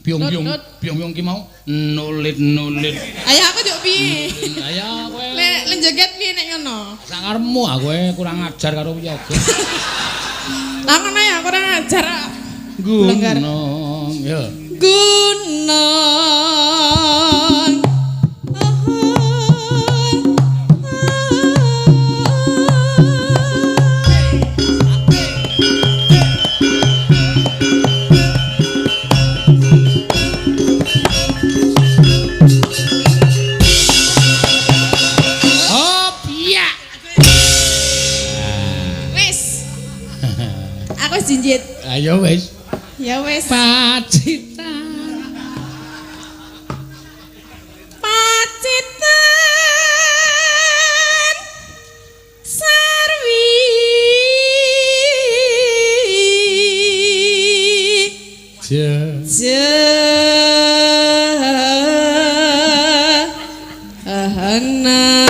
S1: Biung-biung, biung-biung ki mau nulit-nulit.
S2: Ayo aku njuk piye?
S1: Ayo kowe.
S2: Lek joget piye nek ngono?
S1: Sak karepmu aku kurang ajar karo wiyaga.
S2: Lah ngono ya kurang ajar.
S1: Gunung ya.
S2: Gunung. Jinjit.
S1: Ayo wis.
S2: Ya wis.
S1: Pacitan.
S2: Pacitan. Sarwi.
S1: Je.
S2: Je. Ahana.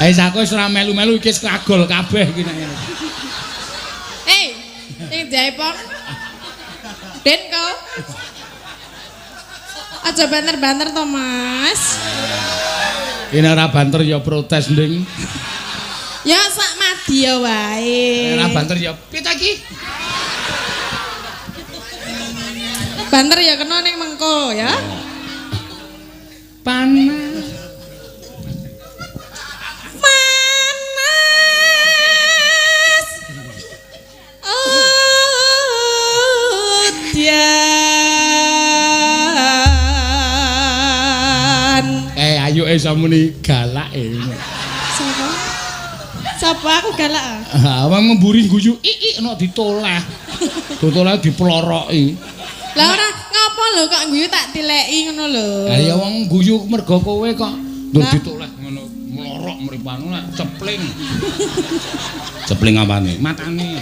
S1: Wis aku wis ora melu-melu iki wis kagol kabeh iki nek ngene.
S2: Hei, sing jaipong. Den kau. Aja banter-banter to, Mas.
S1: Ini ora banter ya protes, Nding.
S2: Ya sak madya wae.
S1: Ora banter ya piye ta iki?
S2: Banter ya kena ning mengko ya.
S1: Panas.
S2: Udan.
S1: Ayo iso muni galak e.
S2: Sapa? Sapa aku galak?
S1: Ah, wong mburi guyu ik ik nek ditoleh. Ditoleh diploroki.
S2: Lah ora ngapa lho kok guyu tak tileki ngono lho.
S1: Lah ya wong guyu mergo kowe kok ndur ditoleh ngono mlorok mripatmu nek cepling. Cepling apane? Matane.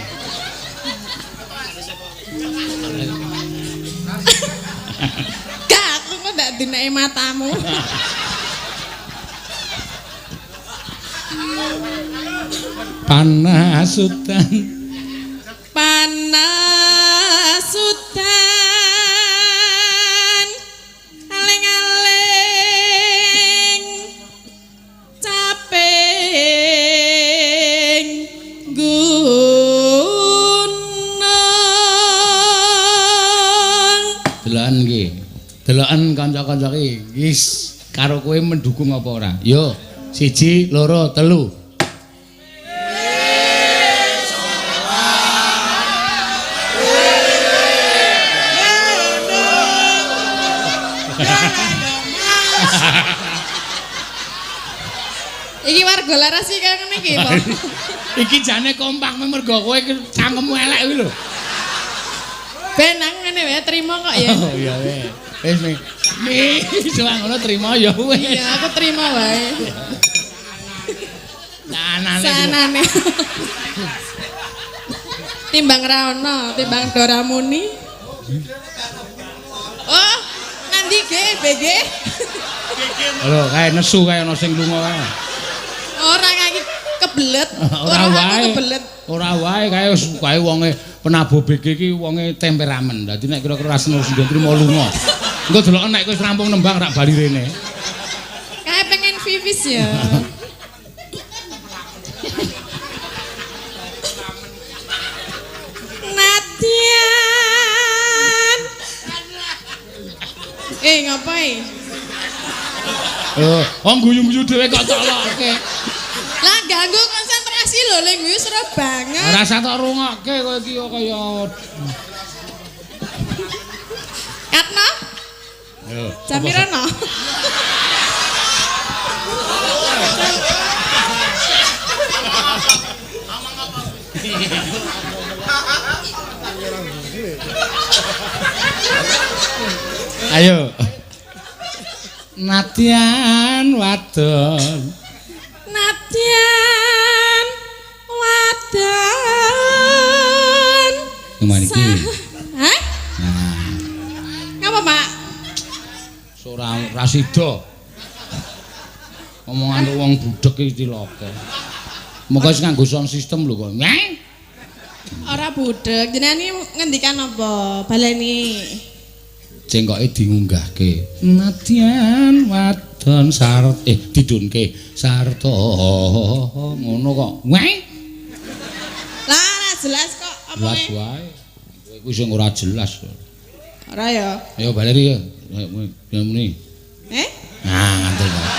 S2: Gak aku kok ndak dineki matamu.
S1: Panasutan.
S2: Panasutan aling-aling caping gunung.
S1: Deloken iki. Deloken kanca-kanca iki. Wis karo kowe mendukung apa ora? Yo, 1 2 3.
S2: Iki warga laras iki kaya ngene iki, Pak.
S1: Iki jane kompak mergo kowe cangkemmu elek kuwi lho.
S2: Ben aku ngene wae trimo kok ya.
S1: Oh iya weh. Wis nih. Nih, soal ngono trimo ya wis.
S2: Iya, aku trimo wae.
S1: Sanane.
S2: Sanane. Timbang ra ono, timbang Dora muni. Oh, nanti G, BG.
S1: Lho, kae nesu kae ana sing lunga kae.
S2: Ora kae kebelet.
S1: Ora wae.
S2: Kebelet.
S1: Ora wae kae wis kae wonge penabuh BG iki wonge temperamen. Dadi nek kira-kira ra seneng trimo lunga. Engko deloken nek wis rampung nembang rak bali rene.
S2: Kae pengen vivis ya. Natian. Ngapain?
S1: Oh, guyu-guyu dhewe kok tolokke.
S2: Lah ganggu konsentrasi lho, lek guyu seru banget.
S1: Ora usah tok rungokke kowe iki kaya
S2: Katno?
S1: Yo.
S2: Jam piro no?
S1: Ayo. Nadyan wadon.
S2: Nadyan wadon.
S1: Kemana iki?
S2: Hah?
S1: Nah.
S2: Ngapa, Pak?
S1: Ora ra sida. Omongan wong budhek iki cilaka. Moga wis nganggo sound system lho kok.
S2: Ora budhek. Jenengan iki ngendikan apa? Baleni.
S1: Cengkoke diunggahke. Nadyan wadon sart didunke sarta ngono kok. Weh.
S2: Lah ora jelas kok omonge.
S1: Jelas wae. Kowe kuwi sing ora jelas.
S2: Ora ya.
S1: Ayo baleri ya. Ya muni.
S2: Eh?
S1: Nah, ngantuk kok.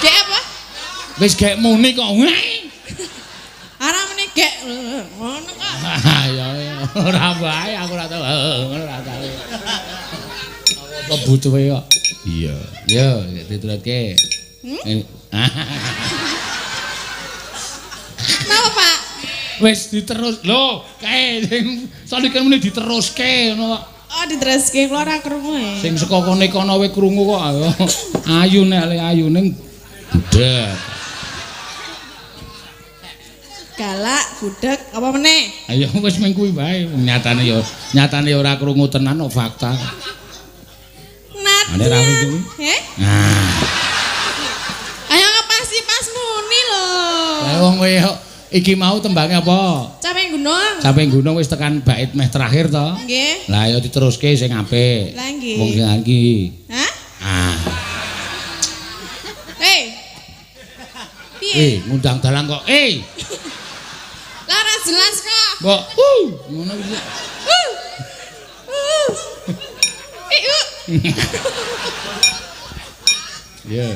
S2: Gek apa?
S1: Wis gek muni kok. Weh.
S2: Ora muni gek ngono kok.
S1: Ya ora wae aku ora tau ngono ora tau. Apa butuhe kok. Iya. Yo diturutke.
S2: Napa, Pak?
S1: Wis diterus. Lho, kae sing salike muni diteruske ngono kok.
S2: Oh, diteruske kula ora krungu e.
S1: Sing saka kene kono wae krungu kok. Ayu nek le ayu ning budhek.
S2: Galak, budhek, apa meneh?
S1: Ayo wis mung kuwi wae. Nyatane ya ora krungu tenan kok fakta.
S2: Nadyan. Heh?
S1: Nah.
S2: Ayo ngepasi pas muni lho.
S1: Lah wong kowe iki mau tembange apa?
S2: Caping Gunung.
S1: Caping Gunung wis tekan bait meh terakhir to?
S2: Nggih.
S1: Lah ayo diteruske sing apik.
S2: Lah nggih.
S1: Wong sing iki.
S2: Hah?
S1: Ah.
S2: Hei. Piye?
S1: Ngundang dalang kok.
S2: Lah ora jelas kok.
S1: Mbok, ngono iki. Ya.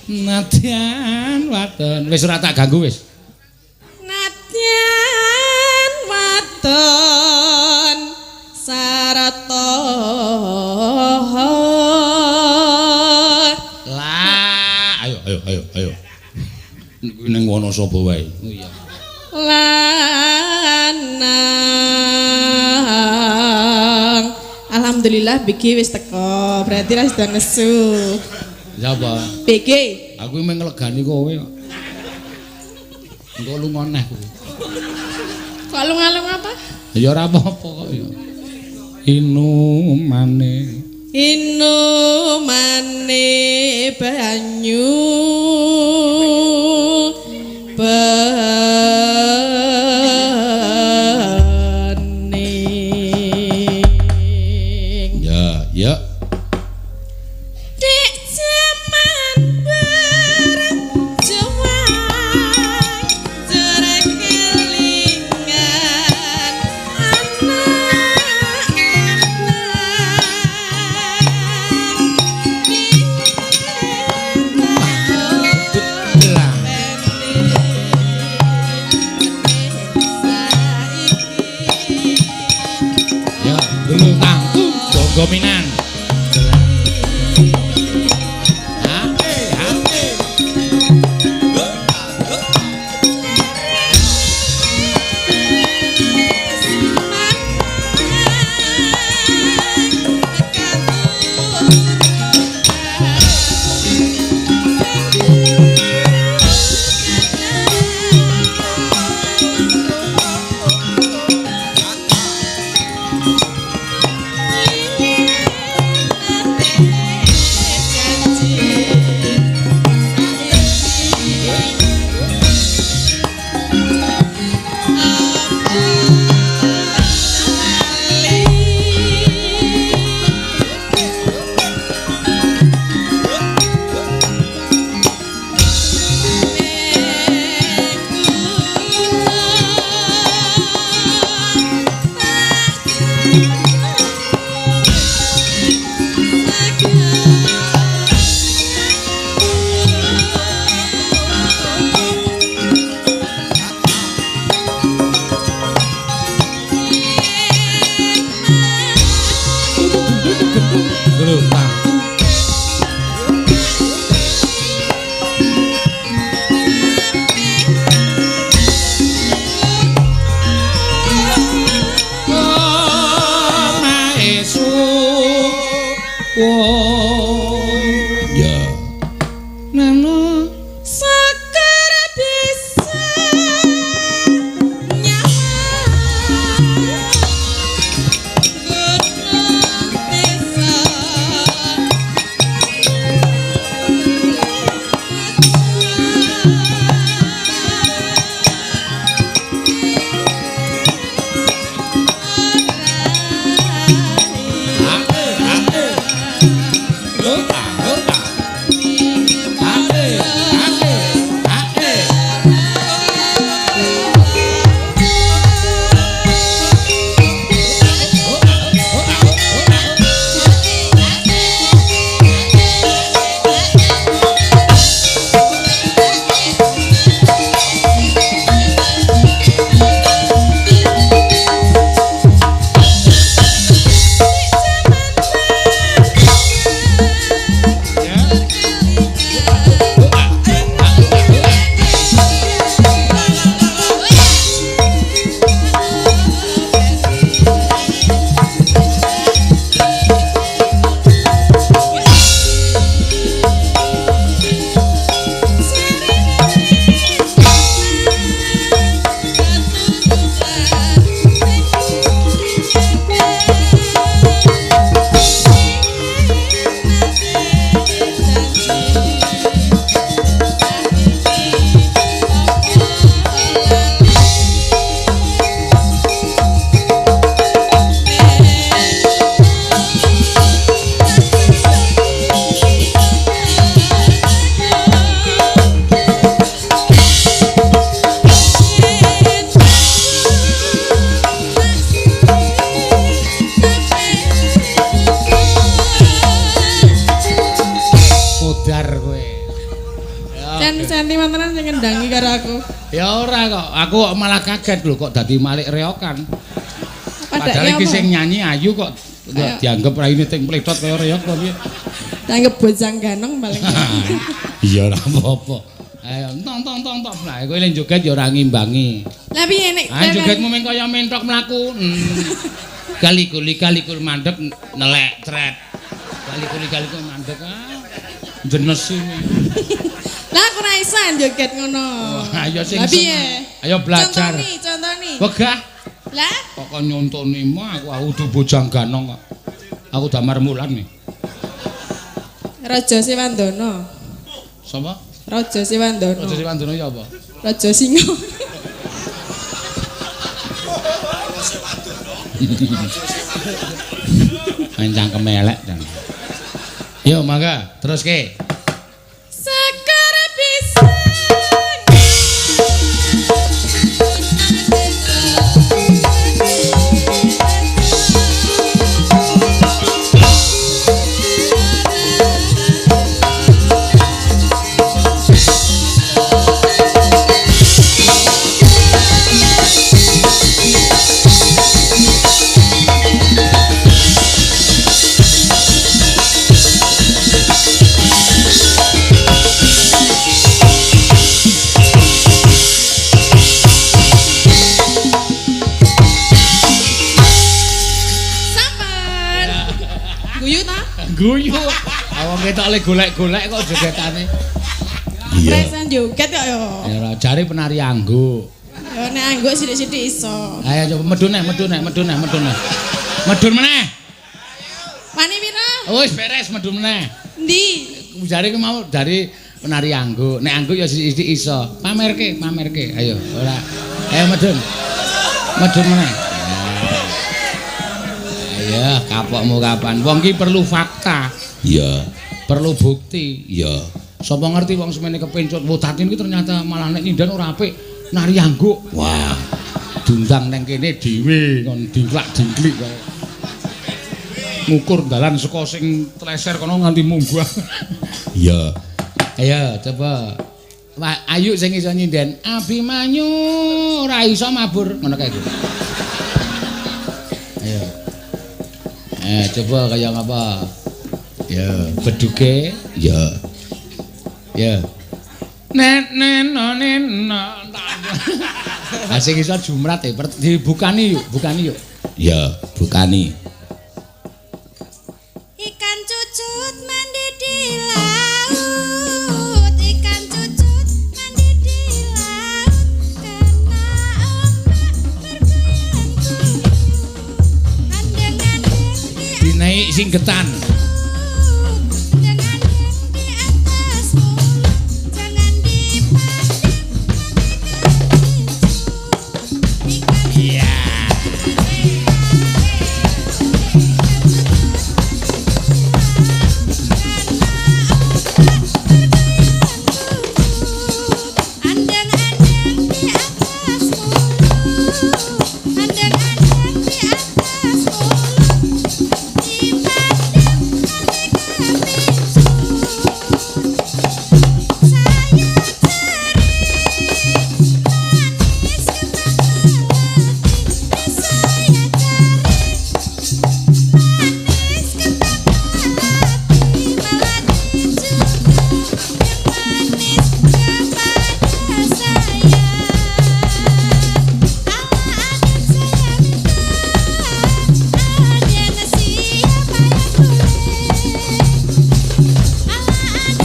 S1: Nadyan wadon. Wis ora tak ganggu wis.
S2: Nadyan wadon sarata.
S1: Lah, ayo ayo ayo ayo. Kuwi ning Wonosobo wae. Oh iya.
S2: Lanang. Alhamdulillah BG wis teko. Berarti ra sida nesu.
S1: Sapa?
S2: BG.
S1: Aku mung nglegani kowe kok. Engko lunga neh kowe.
S2: Kok lunga-lunga apa?
S1: Ya ora apa-apa kok ya. Inumane.
S2: Inumane banyu bening.
S1: Ya, ya.
S2: Dek jaman berjuang jare kelingan anak
S1: Ya, tang gominan.
S2: Sentimentenan sing ngendangi karo aku.
S1: Ya ora kok, aku kok malah kaget lho kok dadi malik reokan. Padahal iki sing nyanyi ayu kok dianggep raine ting pledhot kaya reok kok piye.
S2: Dianggep bojang ganong paling.
S1: Iya ora apa-apa. Ayo tong tong tong tong. Lah kowe lek joget ya ora ngimbangi.
S2: Lah piye nek
S1: Ah jogetmu mung kaya mentok mlaku. Galikul-galikul mandek nelek tret. Galikul-galikul mandek ah. Jenes ini.
S2: Lah aku ora iso joget ngono.
S1: Ayo sing.
S2: Lah piye?
S1: Ayo belajar.
S2: Contoni, contoni.
S1: Wegah.
S2: Lah
S1: kok kon nyontoni mah aku udu bojang ganong kok. Aku damar mulan nih.
S2: Raja Sewandana.
S1: Sapa?
S2: Raja Sewandana.
S1: Raja Sewandana ya apa?
S2: Raja Singa.
S1: Main cangkem elek jan. Yo mangga teruske.
S2: Sekar pisang.
S1: Guyu. Awang ketok le golek-golek kok jogetane.
S3: Iya.
S2: Presan joget kok ya.
S1: Ya ora jare penari angguk.
S2: Ya nek angguk sithik-sithik iso.
S1: Ayo coba medun neh, medun neh, medun neh, medun neh. Medun meneh.
S2: Wani pira?
S1: Wis beres medun meneh.
S2: Endi?
S1: Jare ku mau dari penari angguk. Nek angguk ya sithik-sithik iso. Pamerke, pamerke. Ayo ora. Ayo medun. Medun meneh. Ya, kapokmu kapan? Wong ki perlu fakta.
S3: Iya.
S1: Perlu bukti.
S3: Iya.
S1: Sapa ngerti wong semene kepencut Tatin ki ternyata malah nek nyindan ora apik, nari angguk.
S3: Wah,
S1: diundang nang kene dhewe kon dingklak-dingklik kae. Ngukur dalan saka sing tleser kono nganti munggah.
S3: Iya.
S1: Ayo coba. Wah, ayu sing iso nyinden Abimanyu ora iso mabur ngono kae. Ayo. Coba kaya ngapa? Ya, beduke.
S3: Ya.
S1: Ya. Nen nen nen. Ah sing iso jumrat e, dibukani yuk, bukani yuk.
S3: Ya, bukani.
S4: Ikan cucut mandi di laut, ikan cucut mandi di laut, kena ombak bergoyang-goyang.
S1: Dinaik singgetan. Iya.
S4: Andeng-andeng di atas mulut, andeng-andeng di atas mulut, dipandang nanti kepicu. Saya cari manis kembang melati, saya cari manis kembang melati, melati juga yang manis kepada saya. Allah anak saya minta, ada siapa yang boleh. Allah anak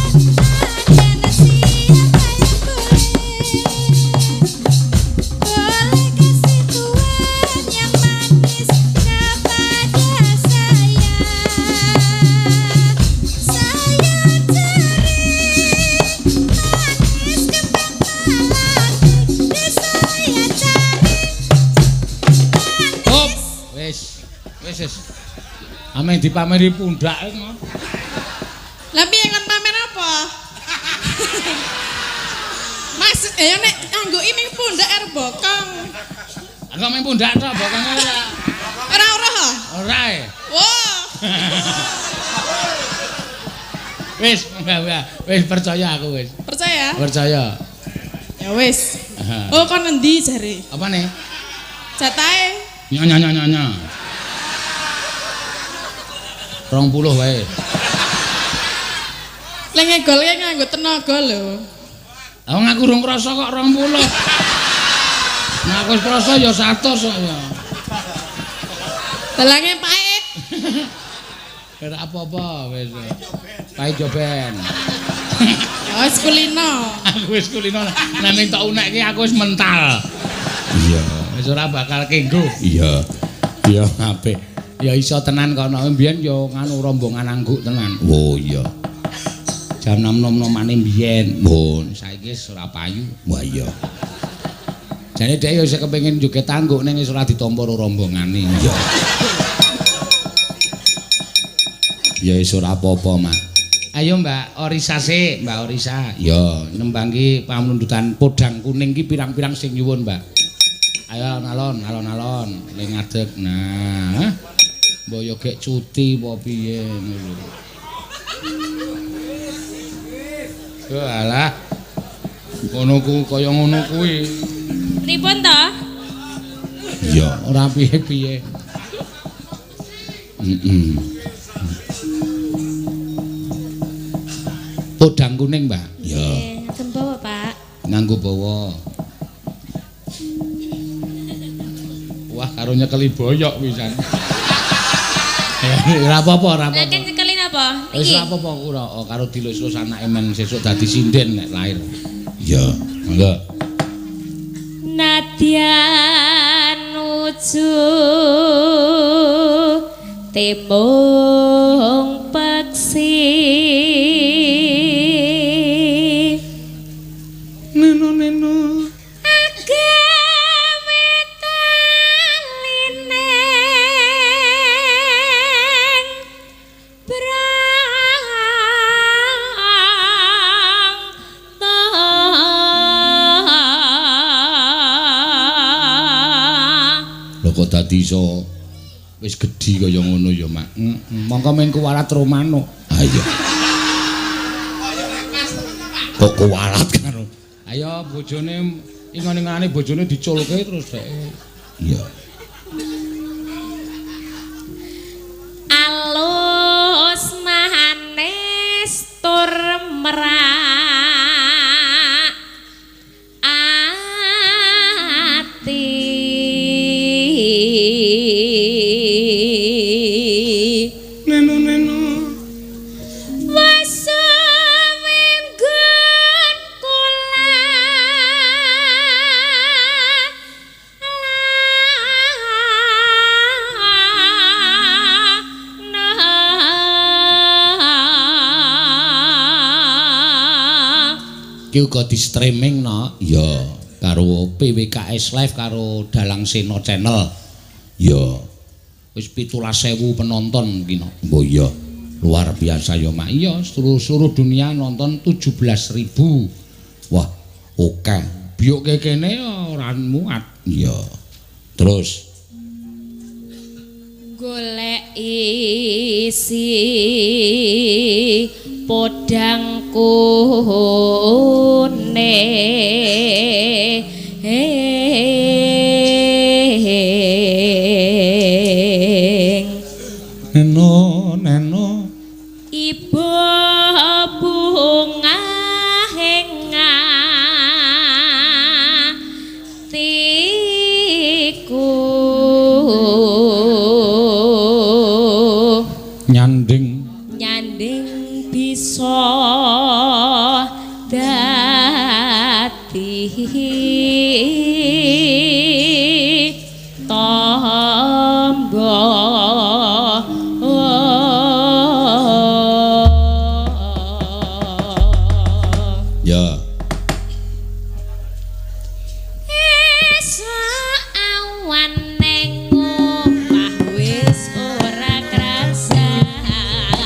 S4: saya minta, ada siapa yang boleh. Boleh kasih Tuhan yang manis kepada saya. Saya cari manis kembang melati, saya cari
S1: Hop, wis. Wis wis. Ame dipameri pundhake ngono.
S2: Lah piye kon pamer apa? Mas, ya nek angguki ming pundak arep bokong.
S1: Aku ming pundak tok bokonge ora.
S2: Ora ora.
S1: Ora e.
S2: Wah.
S1: Wis, wis percaya aku wis.
S2: Percaya?
S1: Percaya.
S2: Ya wis. Oh kon endi jare?
S1: Apa nih?
S2: Jatahe.
S1: Nyonya nyonya nyonya. 20 wae.
S2: Lek ngegolke nganggo tenaga lho.
S1: Lah wong aku urung krasa kok 20. Nah aku wis krasa ya 100 kok ya.
S2: Dalange pait.
S1: Ora apa-apa wis. Pait yo ben.
S2: Ya wis kulino.
S1: Aku wis kulino. Lah ning tok unekke aku wis mental.
S3: Iya.
S1: Wis ora bakal kenggo.
S3: Iya.
S1: Iya apik. Ya iso tenan kono. Mbiyen ya nganu rombongan angguk tenan.
S3: Oh iya.
S1: Jam 6-nomane mbiyen.
S3: Oh,
S1: saiki wis ora payu.
S3: Wah iya.
S1: Jane dhek ya isih kepengin joget tangguk ning wis ora ditampa karo rombongane.
S3: Iya. Ya wis ora apa-apa, Mas.
S1: Ayo Mbak Orisa sik, Mbak Orisa.
S3: Ya,
S1: nembang ki pamundhutan podang kuning ki pirang-pirang sing nyuwun, Mbak. Ayo alon, alon-alon, le ngadeg. Nah, mbok yo gek cuti apa piye ngono. Walah. Ngono ku kaya ngono kuwi.
S4: Pripun to?
S3: Iya,
S1: ora piye-piye.
S3: Heeh.
S1: Podang kuning, Mbak.
S3: Iya.
S4: Ngagem bawa, Pak.
S1: Nganggo bawa. Wah, karo nyekeli boyok pisan. Ora apa-apa, ora apa-apa.
S4: Lah nyekeli napa?
S1: Wis ora apa-apa ora karo dilus-lus anake men sesuk dadi sinden nek lahir.
S3: Iya, monggo.
S4: Nadyan nuju tembung peksi.
S1: Neno neno
S4: agawe taline brang ta.
S1: Lho kok dadi iso wis gedhi kaya ngono ya, Mak. Mongko men kuwalat Romano.
S3: Ha iya. Kok kuwalat karo.
S1: Ayo bojone ingon-ingane bojone diculke terus dhek.
S3: Iya.
S4: Alus manis tur merak ati.
S1: Neno neno ki uga di streaming no.
S3: Iya,
S1: karo PWKS Live karo Dalang Seno Channel.
S3: Iya.
S1: Wis 17.000 penonton ki no.
S3: Oh iya,
S1: luar biasa ya, Mak. Iya, seluruh dunia nonton 17.000.
S3: Wah, oke.
S1: Biyoke kene ora muat.
S3: Iya. Terus
S4: golek isi podang kuning.
S1: Neno neno
S4: ibu bunga atiku
S1: nyanding
S4: nyanding bisa dadi tombo.
S3: Ya.
S4: Esuk awan neng omah wis ora krasan.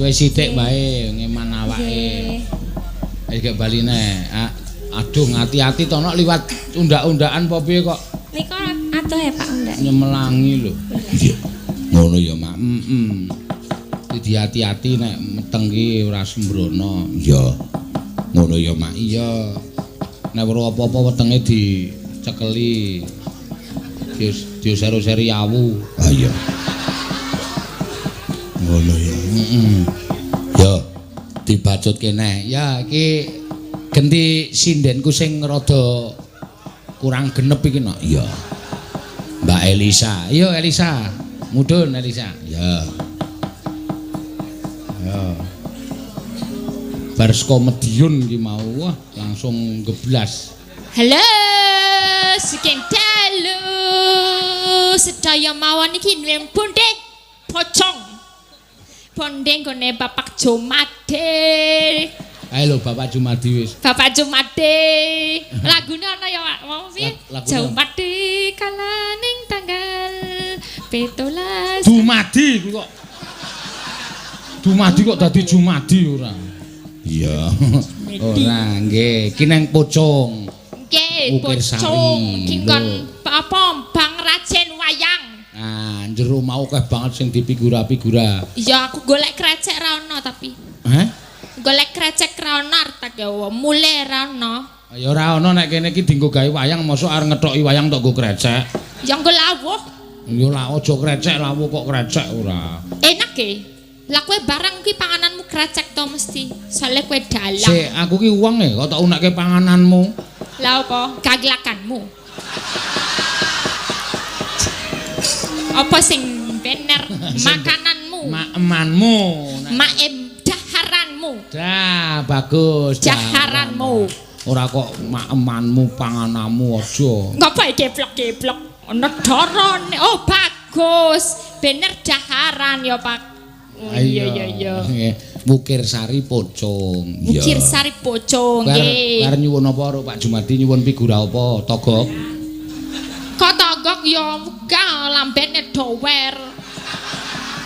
S1: Wis kowe sithik wae ngeman awake. Wis gek bali neh. Aduh ngati-ati to nok liwat undak-undakan apa piye kok.
S5: Nika adoh ya Pak undak.
S1: Nyemelangi lho. Iya. Ngono ya, Mak. Heeh. Dadi hati-hati nek meteng ki ora sembrono. Iya. Ngono ya, Mak. Iya. Nek weruh apa-apa wetenge dicekeli. Diuser-useri awu.
S3: Ha iya. Ngono ya.
S1: Heeh. Ya, dibacutke neh. Ya iki genti sindenku sing rada kurang genep iki nok.
S3: Iya.
S1: Mbak Elisa. Iya Elisa. Mudhun Elisa.
S3: Ya.
S1: Ya. Bar saka Mediun iki mau wah langsung geblas.
S6: Halo, sugeng dalu. Sedaya mawon iki ning Bonde Pocong. Bonde nggone Bapak Jumade.
S1: Ayo lho Bapak Jumadi wis.
S6: Bapak Jumade. Lagune ana ya Pak, mau piye? Jumade kalaning tanggal 17.
S1: Dumadi kuwi kok. Dumadi kok dadi Jumadi ora.
S3: Iya.
S1: Ora nggih, iki nang Pocong.
S6: Nggih, Pocong. Ki kon apa Bang Rajen wayang.
S1: Nah, jero mau akeh banget sing dipigura-pigura.
S6: Iya, aku golek krecek ra ono tapi.
S1: Hah?
S6: Golek krecek ra ono arep tak gawa, mule ra ono.
S1: Ya ora ono nek kene iki dienggo gawe wayang, mosok arep ngethoki wayang tok nggo krecek.
S6: Ya nggo lawuh.
S1: Ya lah aja krecek lawuh kok krecek ora.
S6: Enak e. Lah kowe barang kuwi pangananmu krecek to mesti. Soale kowe dalang.
S1: Sik, aku ki wong e kok tak unekke pangananmu.
S6: Lah apa? Kaglakanmu. Apa sing bener makananmu?
S1: Maemanmu.
S6: Maem daharanmu.
S1: Dah, bagus.
S6: Daharanmu.
S1: Ora kok maemanmu pangananmu aja.
S6: Ngapa iki geblok-geblok? Ana darane. Oh, bagus. Bener daharan ya, Pak. Oh, iya iya iya.
S1: Wukir Sari Pocong.
S6: Wukir Sari Pocong nggih.
S1: Arep nyuwun apa karo Pak Jumadi nyuwun figura apa? Togok.
S6: Kok togok ya wegah lambene dower.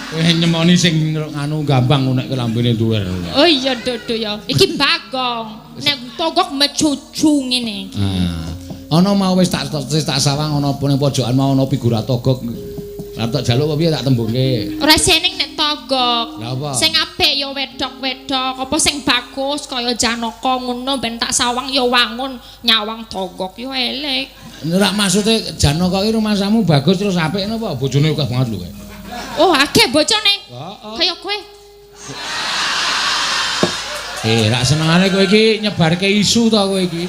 S1: Kowe nyemoni sing anu gampang nek lambene dower.
S6: Oh iya dodo ya. Iki Bagong. Nek togok mecucu ngene iki.
S1: Ah. Ana mau wis tak sawang ana ning pojokan mau ana figura togok. Arep tak jaluk apa piye tak tembungke.
S6: Ora seneng nek togok.
S1: Lah apa?
S6: Sing apik ya wedok-wedok, apa sing bagus kaya Janaka ngono ben tak sawang ya wangun nyawang togok ya elek.
S1: Ora maksude Janaka ki rumasamu bagus terus apik napa? Bojone akeh banget lho kowe.
S6: Oh, akeh bojone.
S1: Heeh.
S6: Kaya kowe.
S1: Eh, rak senengane kowe iki nyebarke isu to kowe iki.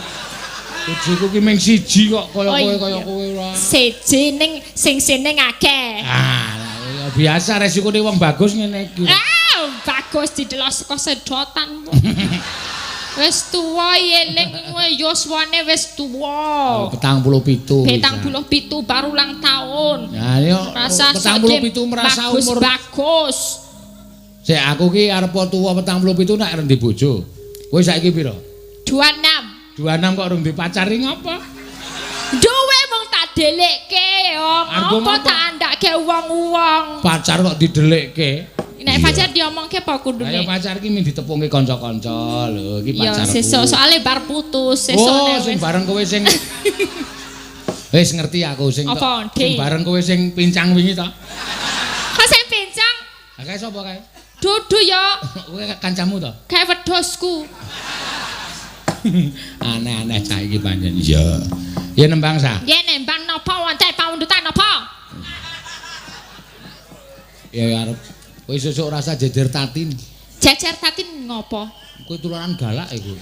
S1: Bojoku ki mung siji kok kaya kowe kaya kowe ora.
S6: Siji ning sing seneng akeh.
S1: Ah, biasa resikone wong bagus ngene iki.
S6: Ah, bagus didelok saka sedotan. Wis tuwa eling kowe yuswane wis tuwa.
S1: 47.
S6: 47 baru ulang tahun.
S1: Ya yo 47 merasa umur
S6: bagus.
S1: Sik aku ki arep tuwa 47 nek arep ndek bojo. Kowe saiki pira?
S6: 26.
S1: 26 kok urung dipacari ngapa?
S6: Duwe mung tak delekke yo. Apa tak andhake wong-wong.
S1: Pacar kok didelekke.
S6: Nek pacar diomongke apa kudune?
S1: Ayo pacar ki mung ditepungke kanca-kanca lho, iki pacarku.
S6: Ya sesuk soalé bar putus, sesuk
S1: nek. Oh, sing bareng kowe sing wis ngerti aku sing sing bareng kowe sing pincang wingi to.
S6: Kok sing pincang?
S1: Lah kae sapa kae?
S6: Dudu ya.
S1: Kowe kancamu to?
S6: Kae wedhusku.
S1: Aneh-aneh cah iki pancen. Iya. Ya nembang sa.
S6: Nggih nembang napa wonten pamundutan napa?
S1: Ya arep kowe sesuk rasa jejer tatin.
S6: Jejer tatin ngopo?
S1: Kowe tularan galak iku.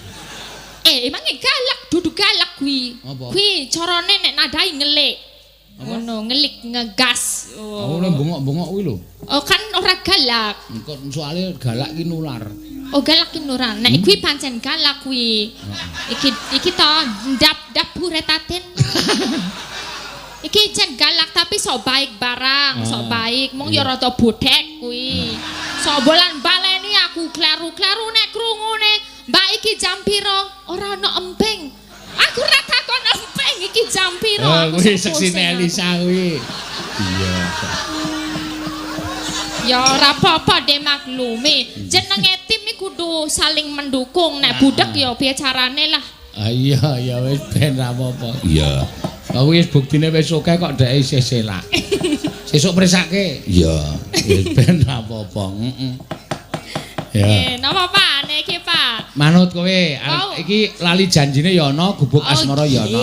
S6: Eh, emangnya galak, dudu galak kuwi. Kuwi carane nek nadai ngelik. Ngono, ngelik ngegas.
S1: Oh, nek bengok-bengok kuwi lho.
S6: Oh, kan ora galak.
S1: Engko soalé galak ki nular.
S6: Oh, galak ki nular. Nek kuwi pancen galak kuwi. Iki iki to ndap-ndap buretatin. Iki cen galak tapi sok baik barang, sok baik. Mung ya rada bodhek kuwi. Sok bolan baleni aku kleru-kleru nek krungune. Mbak iki jam piro? Ora ana emping. Aku ora takon emping iki jam piro.
S1: Oh, kuwi seksine Elisa kuwi. Iya.
S6: Ya ora apa-apa dimaklumi. Jenenge tim iki kudu saling mendukung. Nek budek ya piye carane lah.
S1: Ah iya ya wis ben ra apa-apa.
S3: Iya.
S1: Lah wis buktine wis akeh kok dhek isih selak. Sesuk presake.
S3: Iya.
S1: Wis ben ra apa-apa. Heeh. Ya.
S6: Napa Pak niki Pak?
S1: Manut kowe. Iki lali janjine ya ana, gubuk asmara ya ana.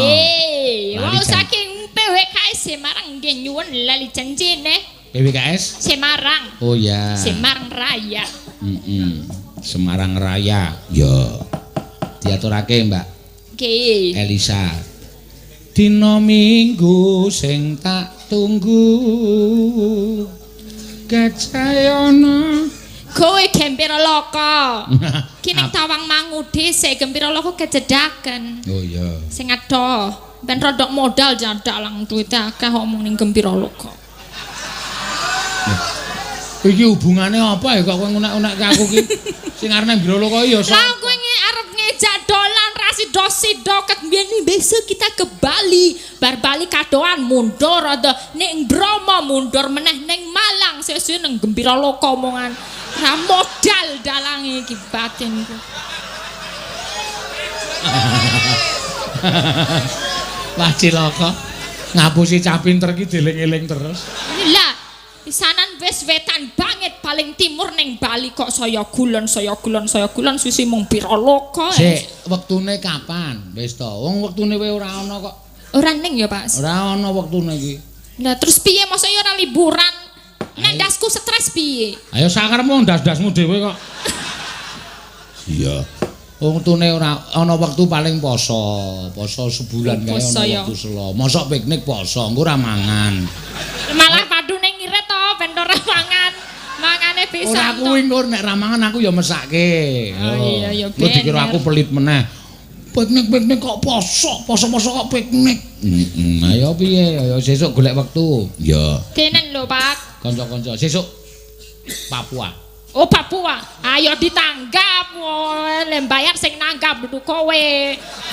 S6: Wau saking PWKS Semarang nggih nyuwun lali janjine.
S1: PWKS
S6: Semarang.
S1: Oh ya.
S6: Semarang Raya.
S1: Heeh. Semarang Raya.
S3: Ya.
S1: Diaturake, Mbak.
S6: Nggih.
S1: Elisa. Dina Minggu sing tak tunggu. Gajayana
S6: kowe Gembira Loka. Ki ning Tawang Mangu dhisik Gembira Loka kejedaken.
S1: Oh iya.
S6: Sing adoh, ben rodok modal jadak lang duwite akeh omong ning Gembira Loka.
S1: Iki hubungane apa ya kok kowe ngunek-unekke aku ki? Sing arep nang Gembira Loka ya sapa?
S6: Lah kowe arep ngejak dolan ra sida-sida ket mbiyen besok kita ke Bali. Bar Bali kadoan mundur rada ning Bromo mundur meneh ning Malang sesuk nang Gembira Loka omongan. Ra modal dalange iki batinku.
S1: Wah cilaka. Ngapusi cah pinter ki dieling-eling terus.
S6: Lah, pisanan wis wetan banget paling timur ning Bali kok saya gulon saya gulon saya gulon susi mung Gembira Loka.
S1: Sik, wektune kapan? Wis to, wong wektune wae ora ana kok.
S6: Ora ning ya, Pak.
S1: Ora ana wektune iki.
S6: Lah terus piye mosok ya ora liburan? Nek ndasku stres piye?
S1: Ayo sakarepmu ndas-ndasmu dhewe kok.
S3: Iya.
S1: Wektune ora ana wektu paling poso, poso sebulan kae ana wektu selo. Mosok piknik poso, engko ora mangan.
S6: Malah padune ngirit to ben ora mangan. Mangane bisa.
S1: Ora kuwi engko nek ra mangan aku ya mesake.
S6: Oh iya ya
S1: ben. Dikira aku pelit meneh. Piknik-piknik kok poso, poso-poso kok piknik. Heeh. Ayo piye? Ayo sesuk golek wektu.
S3: Iya.
S6: Denen lho, Pak.
S1: Kanca-kanca sesuk Papua.
S6: Oh Papua, ayo ditanggap, lem bayar sing nanggap dudu kowe.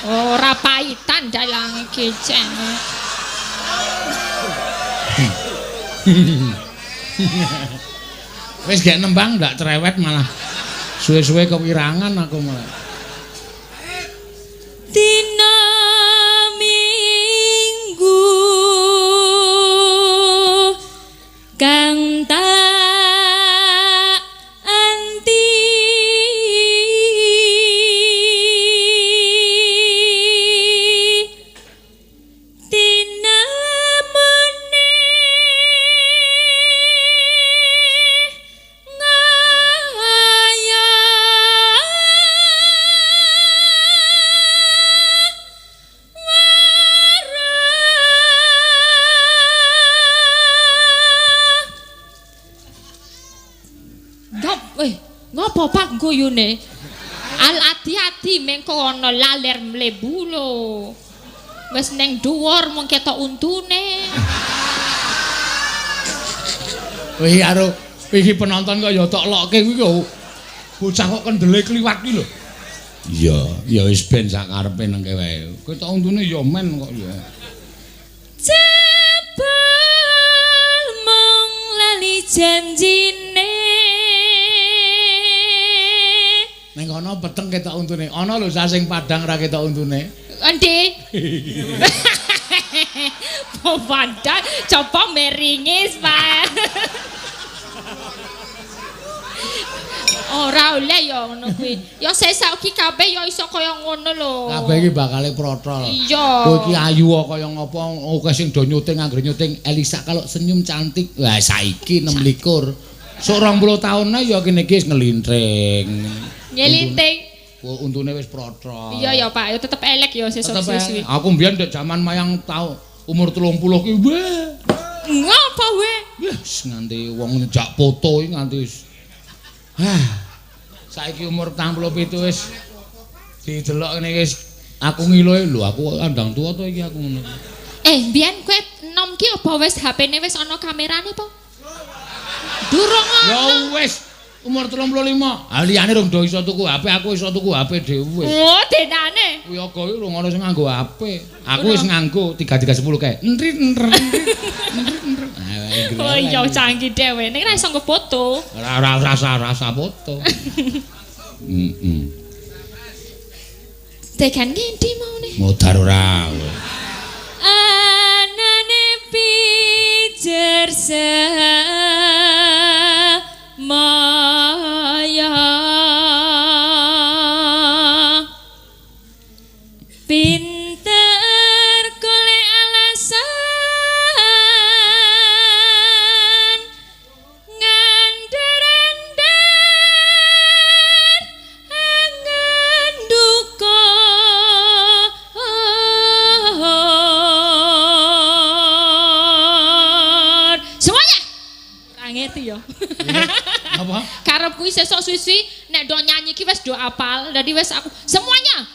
S6: Ora paitan dalang iki jen.
S1: Wis gek nembang ndak cerewet malah suwe-suwe kewirangan aku malah.
S4: Dina Minggu kang tak anti dina mene ngaya
S6: Ngopo Pak guyune? Al ati-ati mengko ana laler mlebu lho. Wis ning dhuwur mung ketok untune.
S1: Wih karo iki penonton kok ya tok lokke kuwi kok. Bocah kok kendele kliwat ki lho.
S3: Iya,
S1: ya wis ben sakarepe nang wae. Ketok untune ya men kok ya.
S4: Jebul mung lali janjine.
S1: Ning kono peteng ketok untune. Ana lho sing padang ra ketok untune.
S6: Endi? Padang coba meringis, Pak. Ora oleh ya ngono kuwi. Ya sesuk iki kabeh ya iso kaya ngono lho.
S1: Kabeh iki bakale protol.
S6: Iya.
S1: Kowe iki ayu kaya ngopo, akeh sing do nyuting anggere nyuting Elisa kalau senyum cantik. Wah, saiki 26. Sok 20 taunane ya kene iki wis ngelintring.
S6: Nyelinting.
S1: Untune wis protol.
S6: Iya ya Pak, ya tetep elek ya sesuk suwi.
S1: Aku mbiyen ndek jaman mayang tau umur 30 ki weh.
S6: Ngapa weh?
S1: Wis nganti wong njak foto iki nganti wis. Hah. Saiki umur 47 wis didelok ngene wis aku ngiloe lho aku andang tuwa to iki aku ngono.
S6: Mbiyen kowe enom ki apa wis HP-ne wis ana kamerane apa? Durung ana.
S1: Ya wis umur 35. Ah liyane rung do iso tuku HP, aku iso tuku HP dhewe.
S6: Oh, denane.
S1: Kuwi aga iki rung ana sing nganggo HP. Aku wis nganggo 3310 kae. Entrit entrit. Entrit entrit.
S6: Oh iya canggih dhewe. Ning ra iso nggo foto.
S1: Ora ora rasa foto. Heeh.
S6: Tekan ngendi maune?
S1: Modar ora.
S4: Anane pijer semaya pinter golek alasan ngandar-andar angan duka
S6: Semuanya. Ora ngerti ya.
S1: Apa?
S6: Karep kuwi sesuk suwi-suwi nek do nyanyi ki wis do apal. Dadi wis aku semuanya.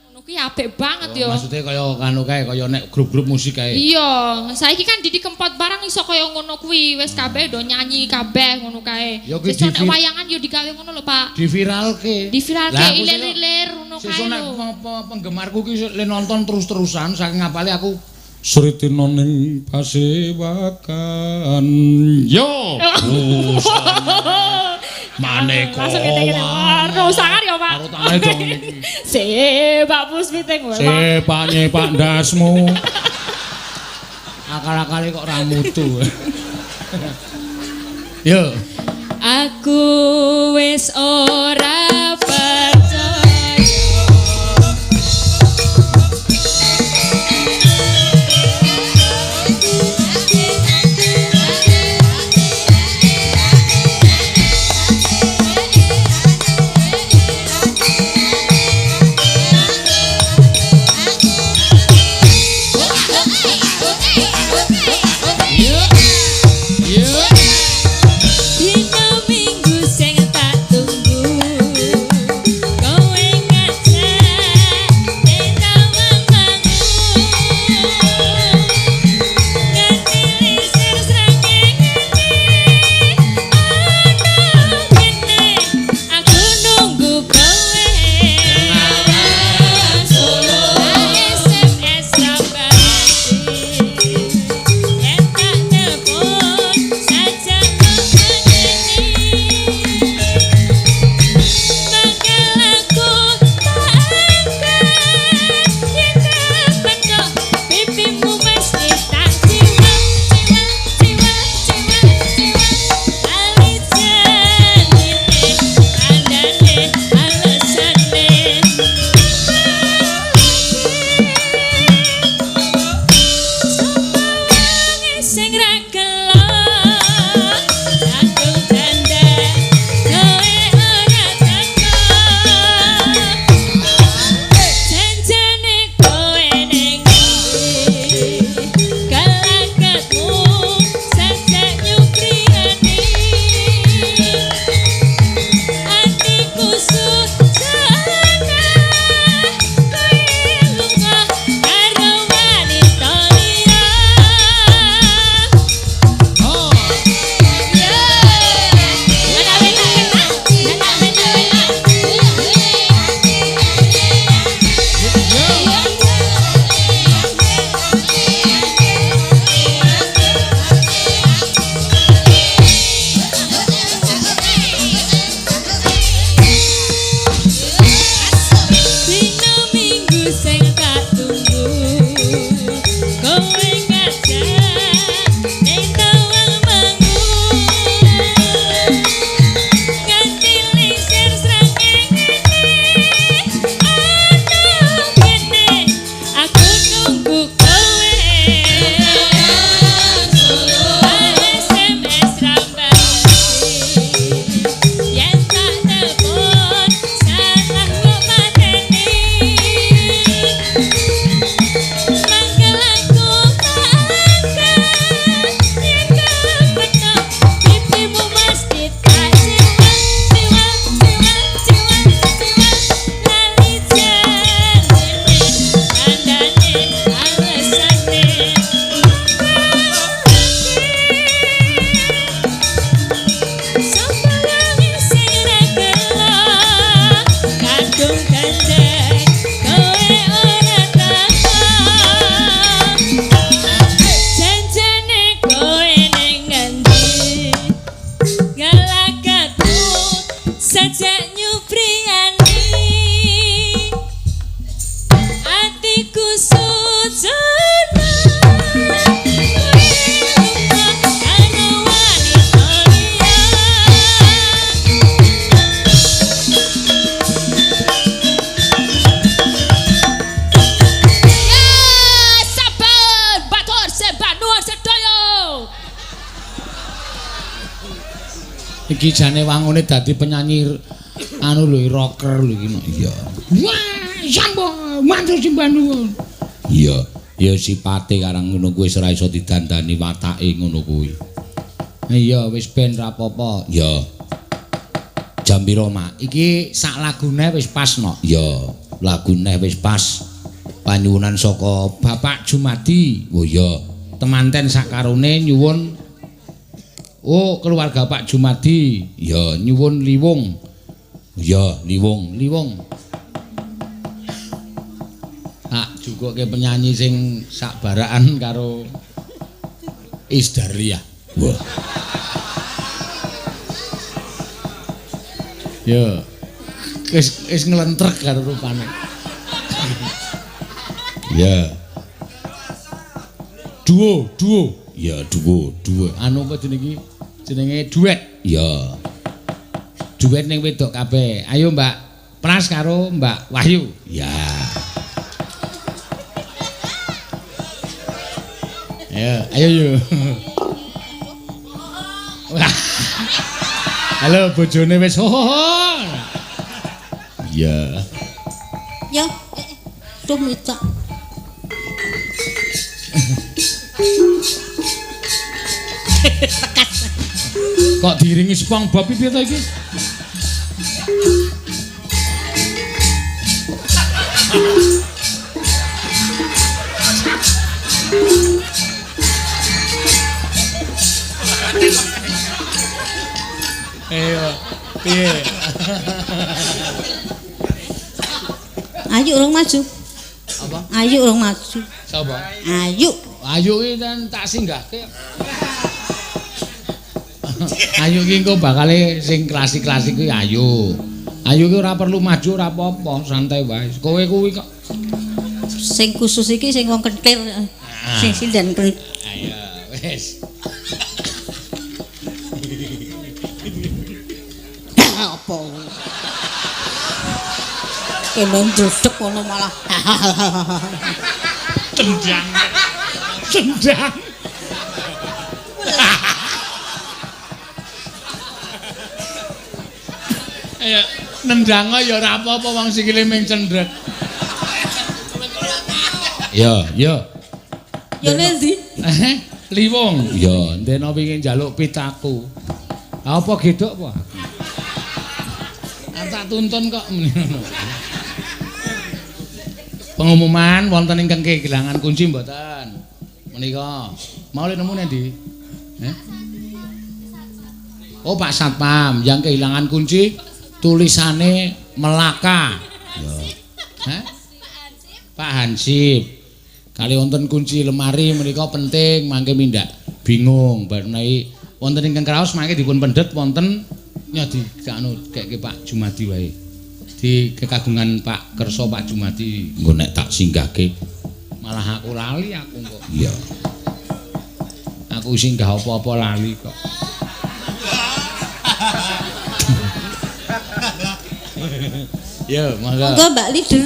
S6: Ngono kuwi apik banget yo.
S1: Maksudnya kaya anu kae kaya nek grup-grup musik kae.
S6: Iya, saiki kan Didi Kempot barang iso kaya ngono kuwi, wis kabeh do nyanyi kabeh ngono kae.
S1: Ya kuwi
S6: Sesuk nek wayangan yo digawe ngono lho, Pak.
S1: Diviralke.
S6: Diviralke
S1: Lah, aku
S6: ilir-ilir ngono kae
S1: Sesuk nek
S6: lho.
S1: penggemarku ki le nonton terus-terusan saking ngapale aku Sritina ning pasewakan yo maneka
S6: Langsung ngene-ngene. Wah, sangar ya, Pak.
S1: Karo tangane dong ngene iki.
S6: Sik, Pak Puspiting wae, Pak.
S1: Sepak nyepak ndasmu. Akal-akale kok ra mutu. Yo.
S4: Aku wis ora percaya. Dina Minggu sing tak tunggu.
S1: Iki jane wangune dadi penyanyi anu lho rocker lho iki.
S3: Iya.
S1: Wah, sambo matur sembah nuwun.
S3: Iya, ya sipate karang ngono kuwi wis ora iso didandani watake ngono kuwi.
S1: Iya, wis ben ra apa-apa.
S3: Iya. Jam pira, Mak?
S1: Iki sak lagune wis pas no.
S3: Iya, lagune wis pas. Panyuwunan saka
S1: Bapak Jumadi.
S3: Oh iya,
S1: temanten sakarone nyuwun. Oh, keluarga Pak Jumadi.
S3: Ya,
S1: nyuwun liwung.
S3: Ya, liwung,
S1: liwung. Tak jugoke penyanyi sing sak barakan karo Isdarlia.
S3: Wah.
S1: Ya. Wis nglentrek karo rupane.
S3: Ya.
S1: Duo, duo.
S3: Ya, duo, duo.
S1: Anu apa jenenge iki? Jenenge duet.
S3: Ya.
S1: Duet ning wedok kabeh. Ayo Mbak Pras karo Mbak Wahyu.
S3: Ya.
S1: Ayo, ayo yo. Wah. Halo bojone wis ho ho.
S3: Ya.
S4: Ya. Duh micak.
S1: Kok diiringi SpongeBob piye to iki? Ayo, piye?
S4: Ayu urung maju.
S1: Apa?
S4: Ayu urung maju.
S1: Sapa?
S4: Ayu.
S1: Ayu iki tak singgahke. Ayu iki engko bakale sing klasik-klasik kuwi ayu. Ayu ki ora perlu maju ora apa-apa, santai wae. Kowe kuwi kok
S4: sing khusus iki sing wong kentir. Sing sinden kentir.
S1: Ayo, wis.
S4: Apa? Kene ndredeg ngono malah.
S1: Tendang. Tendang. Ayo, nendang ya ora apa-apa wong sikile mung cendrek.
S3: Ya, ya.
S4: Ya endi?
S1: Liwung. Ya, ndeno pengin njaluk pitaku. Apa gedhok apa? Tak tuntun kok. Pengumuman wonten ingkang kehilangan kunci mboten? Menika. Mau nemu nendi? Eh? Oh, Pak Satpam yang kehilangan kunci tulisane Melaka.
S3: Ya.
S1: Hah? Pak Hansip. Kali wonten kunci lemari menika penting mangke mindak bingung bar menawi wonten ingkang kraos mangke dipun pendhet wonten nya di anu keke Pak Jumadi wae. Di kekagungan Pak Kersa Pak Jumadi.
S3: Engko nek tak singgahke
S1: malah aku lali aku kok.
S3: Iya.
S1: Aku singgah apa-apa lali kok. Yo, monggo.
S4: Monggo Mbak Leader.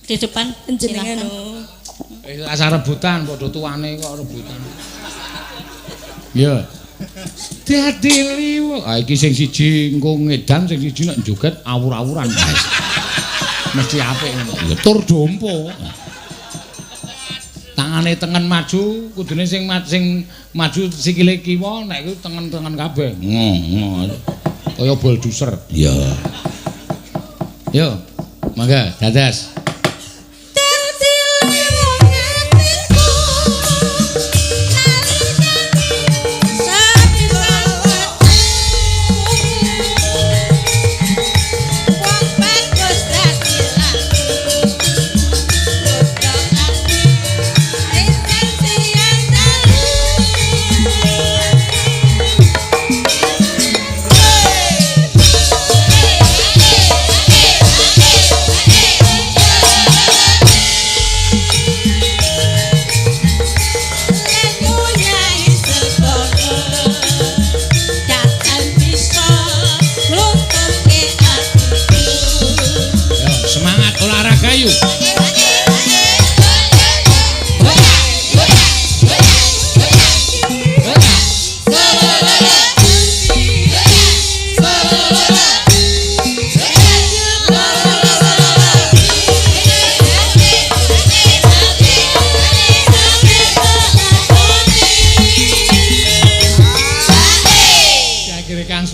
S4: Di depan
S2: jenengan.
S1: Asa rebutan padha tuane kok rebutan. Yo. Dadi liwung. Ah iki sing siji engko ngedan, sing siji nek joget awur-awuran. Mesti apik ngono. Tur dompo. Tangane tengen maju, kudune sing sing maju sikile kiwa, nek iku tengen-tengen kabeh. Ngono. Kaya bulldozer.
S3: Iya.
S1: Yo, mangga dadas.
S6: Hey!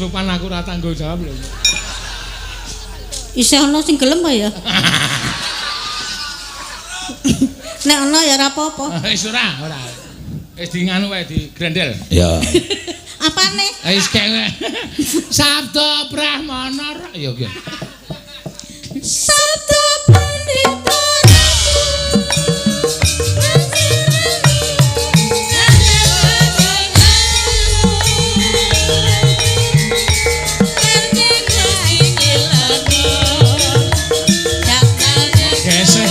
S1: Kesurupan aku ora tanggung jawab lho.
S4: Isih ana sing gelem apa ya? Nek ana ya ora apa-apa.
S1: Wis ora, ora. Wis di nganu wae di grendel.
S3: Ya.
S4: Apane?
S1: Wis kene. Sabda Brahmana ya ki.
S4: Sabda Pandita
S1: Geseh.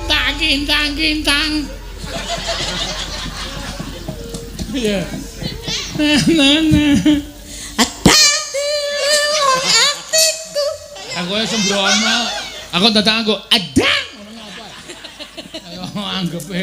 S1: Tak kintang kintang. Iya. Nah, nah. Aku wis sembrono. Aku datang aku adang ngono apa. Ayo anggepe.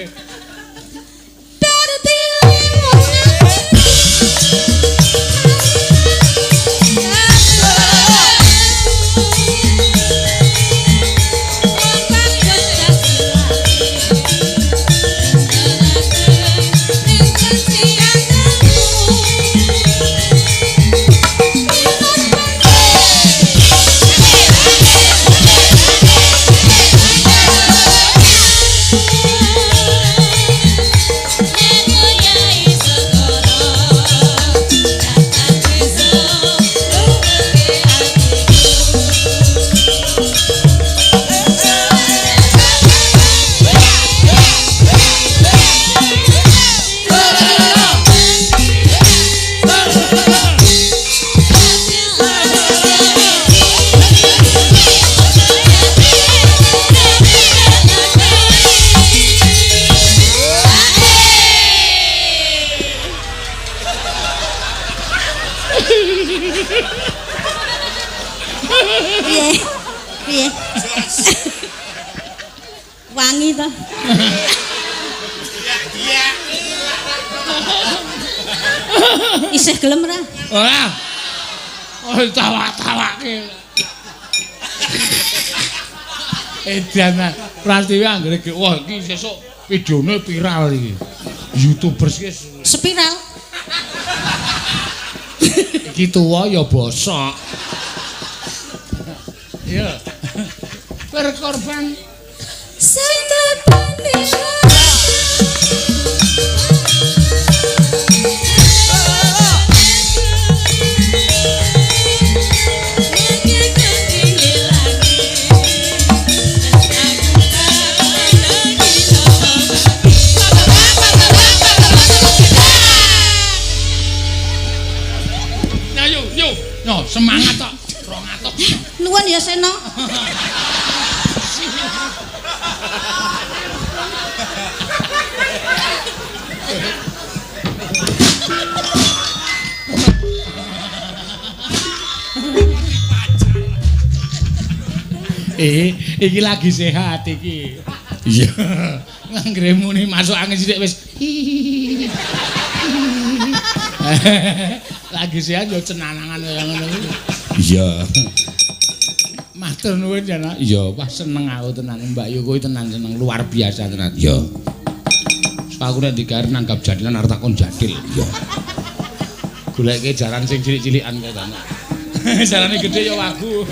S4: Piye? Piye? Wangi to. Isih gelem ora?
S1: Ora. Oh tawa-tawake. Edan Prastiwi anggere wah iki sesuk videone viral iki. YouTubers iki
S4: spiral.
S1: Iki tuwa ya bosok. Iya. Berkorban. Yo yo yo semangat tok. 200.
S4: Nuwun ya Seno.
S1: Iki lagi sehat iki. Iya. Anggere muni masuk angin sithik wis. Lagi sehat yo cenanangan kaya ngono kuwi.
S3: Iya.
S1: Matur nuwun ya, Nak. Iya, wah seneng aku tenan Mbak Yu kuwi tenan seneng luar biasa tenan.
S3: Iya.
S1: Aku nek digawe nanggap jadilan arep takon jadil.
S3: Iya.
S1: Goleke jaran sing cilik-cilikan kok ta. Jarane gedhe ya wagu.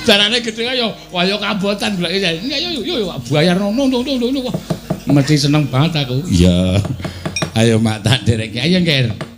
S1: Jarane gedhe ya waya kabotan goleke. Yo yo yo bayar nono nono nono. Mesti seneng banget aku.
S3: Iya. Ayo mak tak dereke.
S1: Ayo, Nger.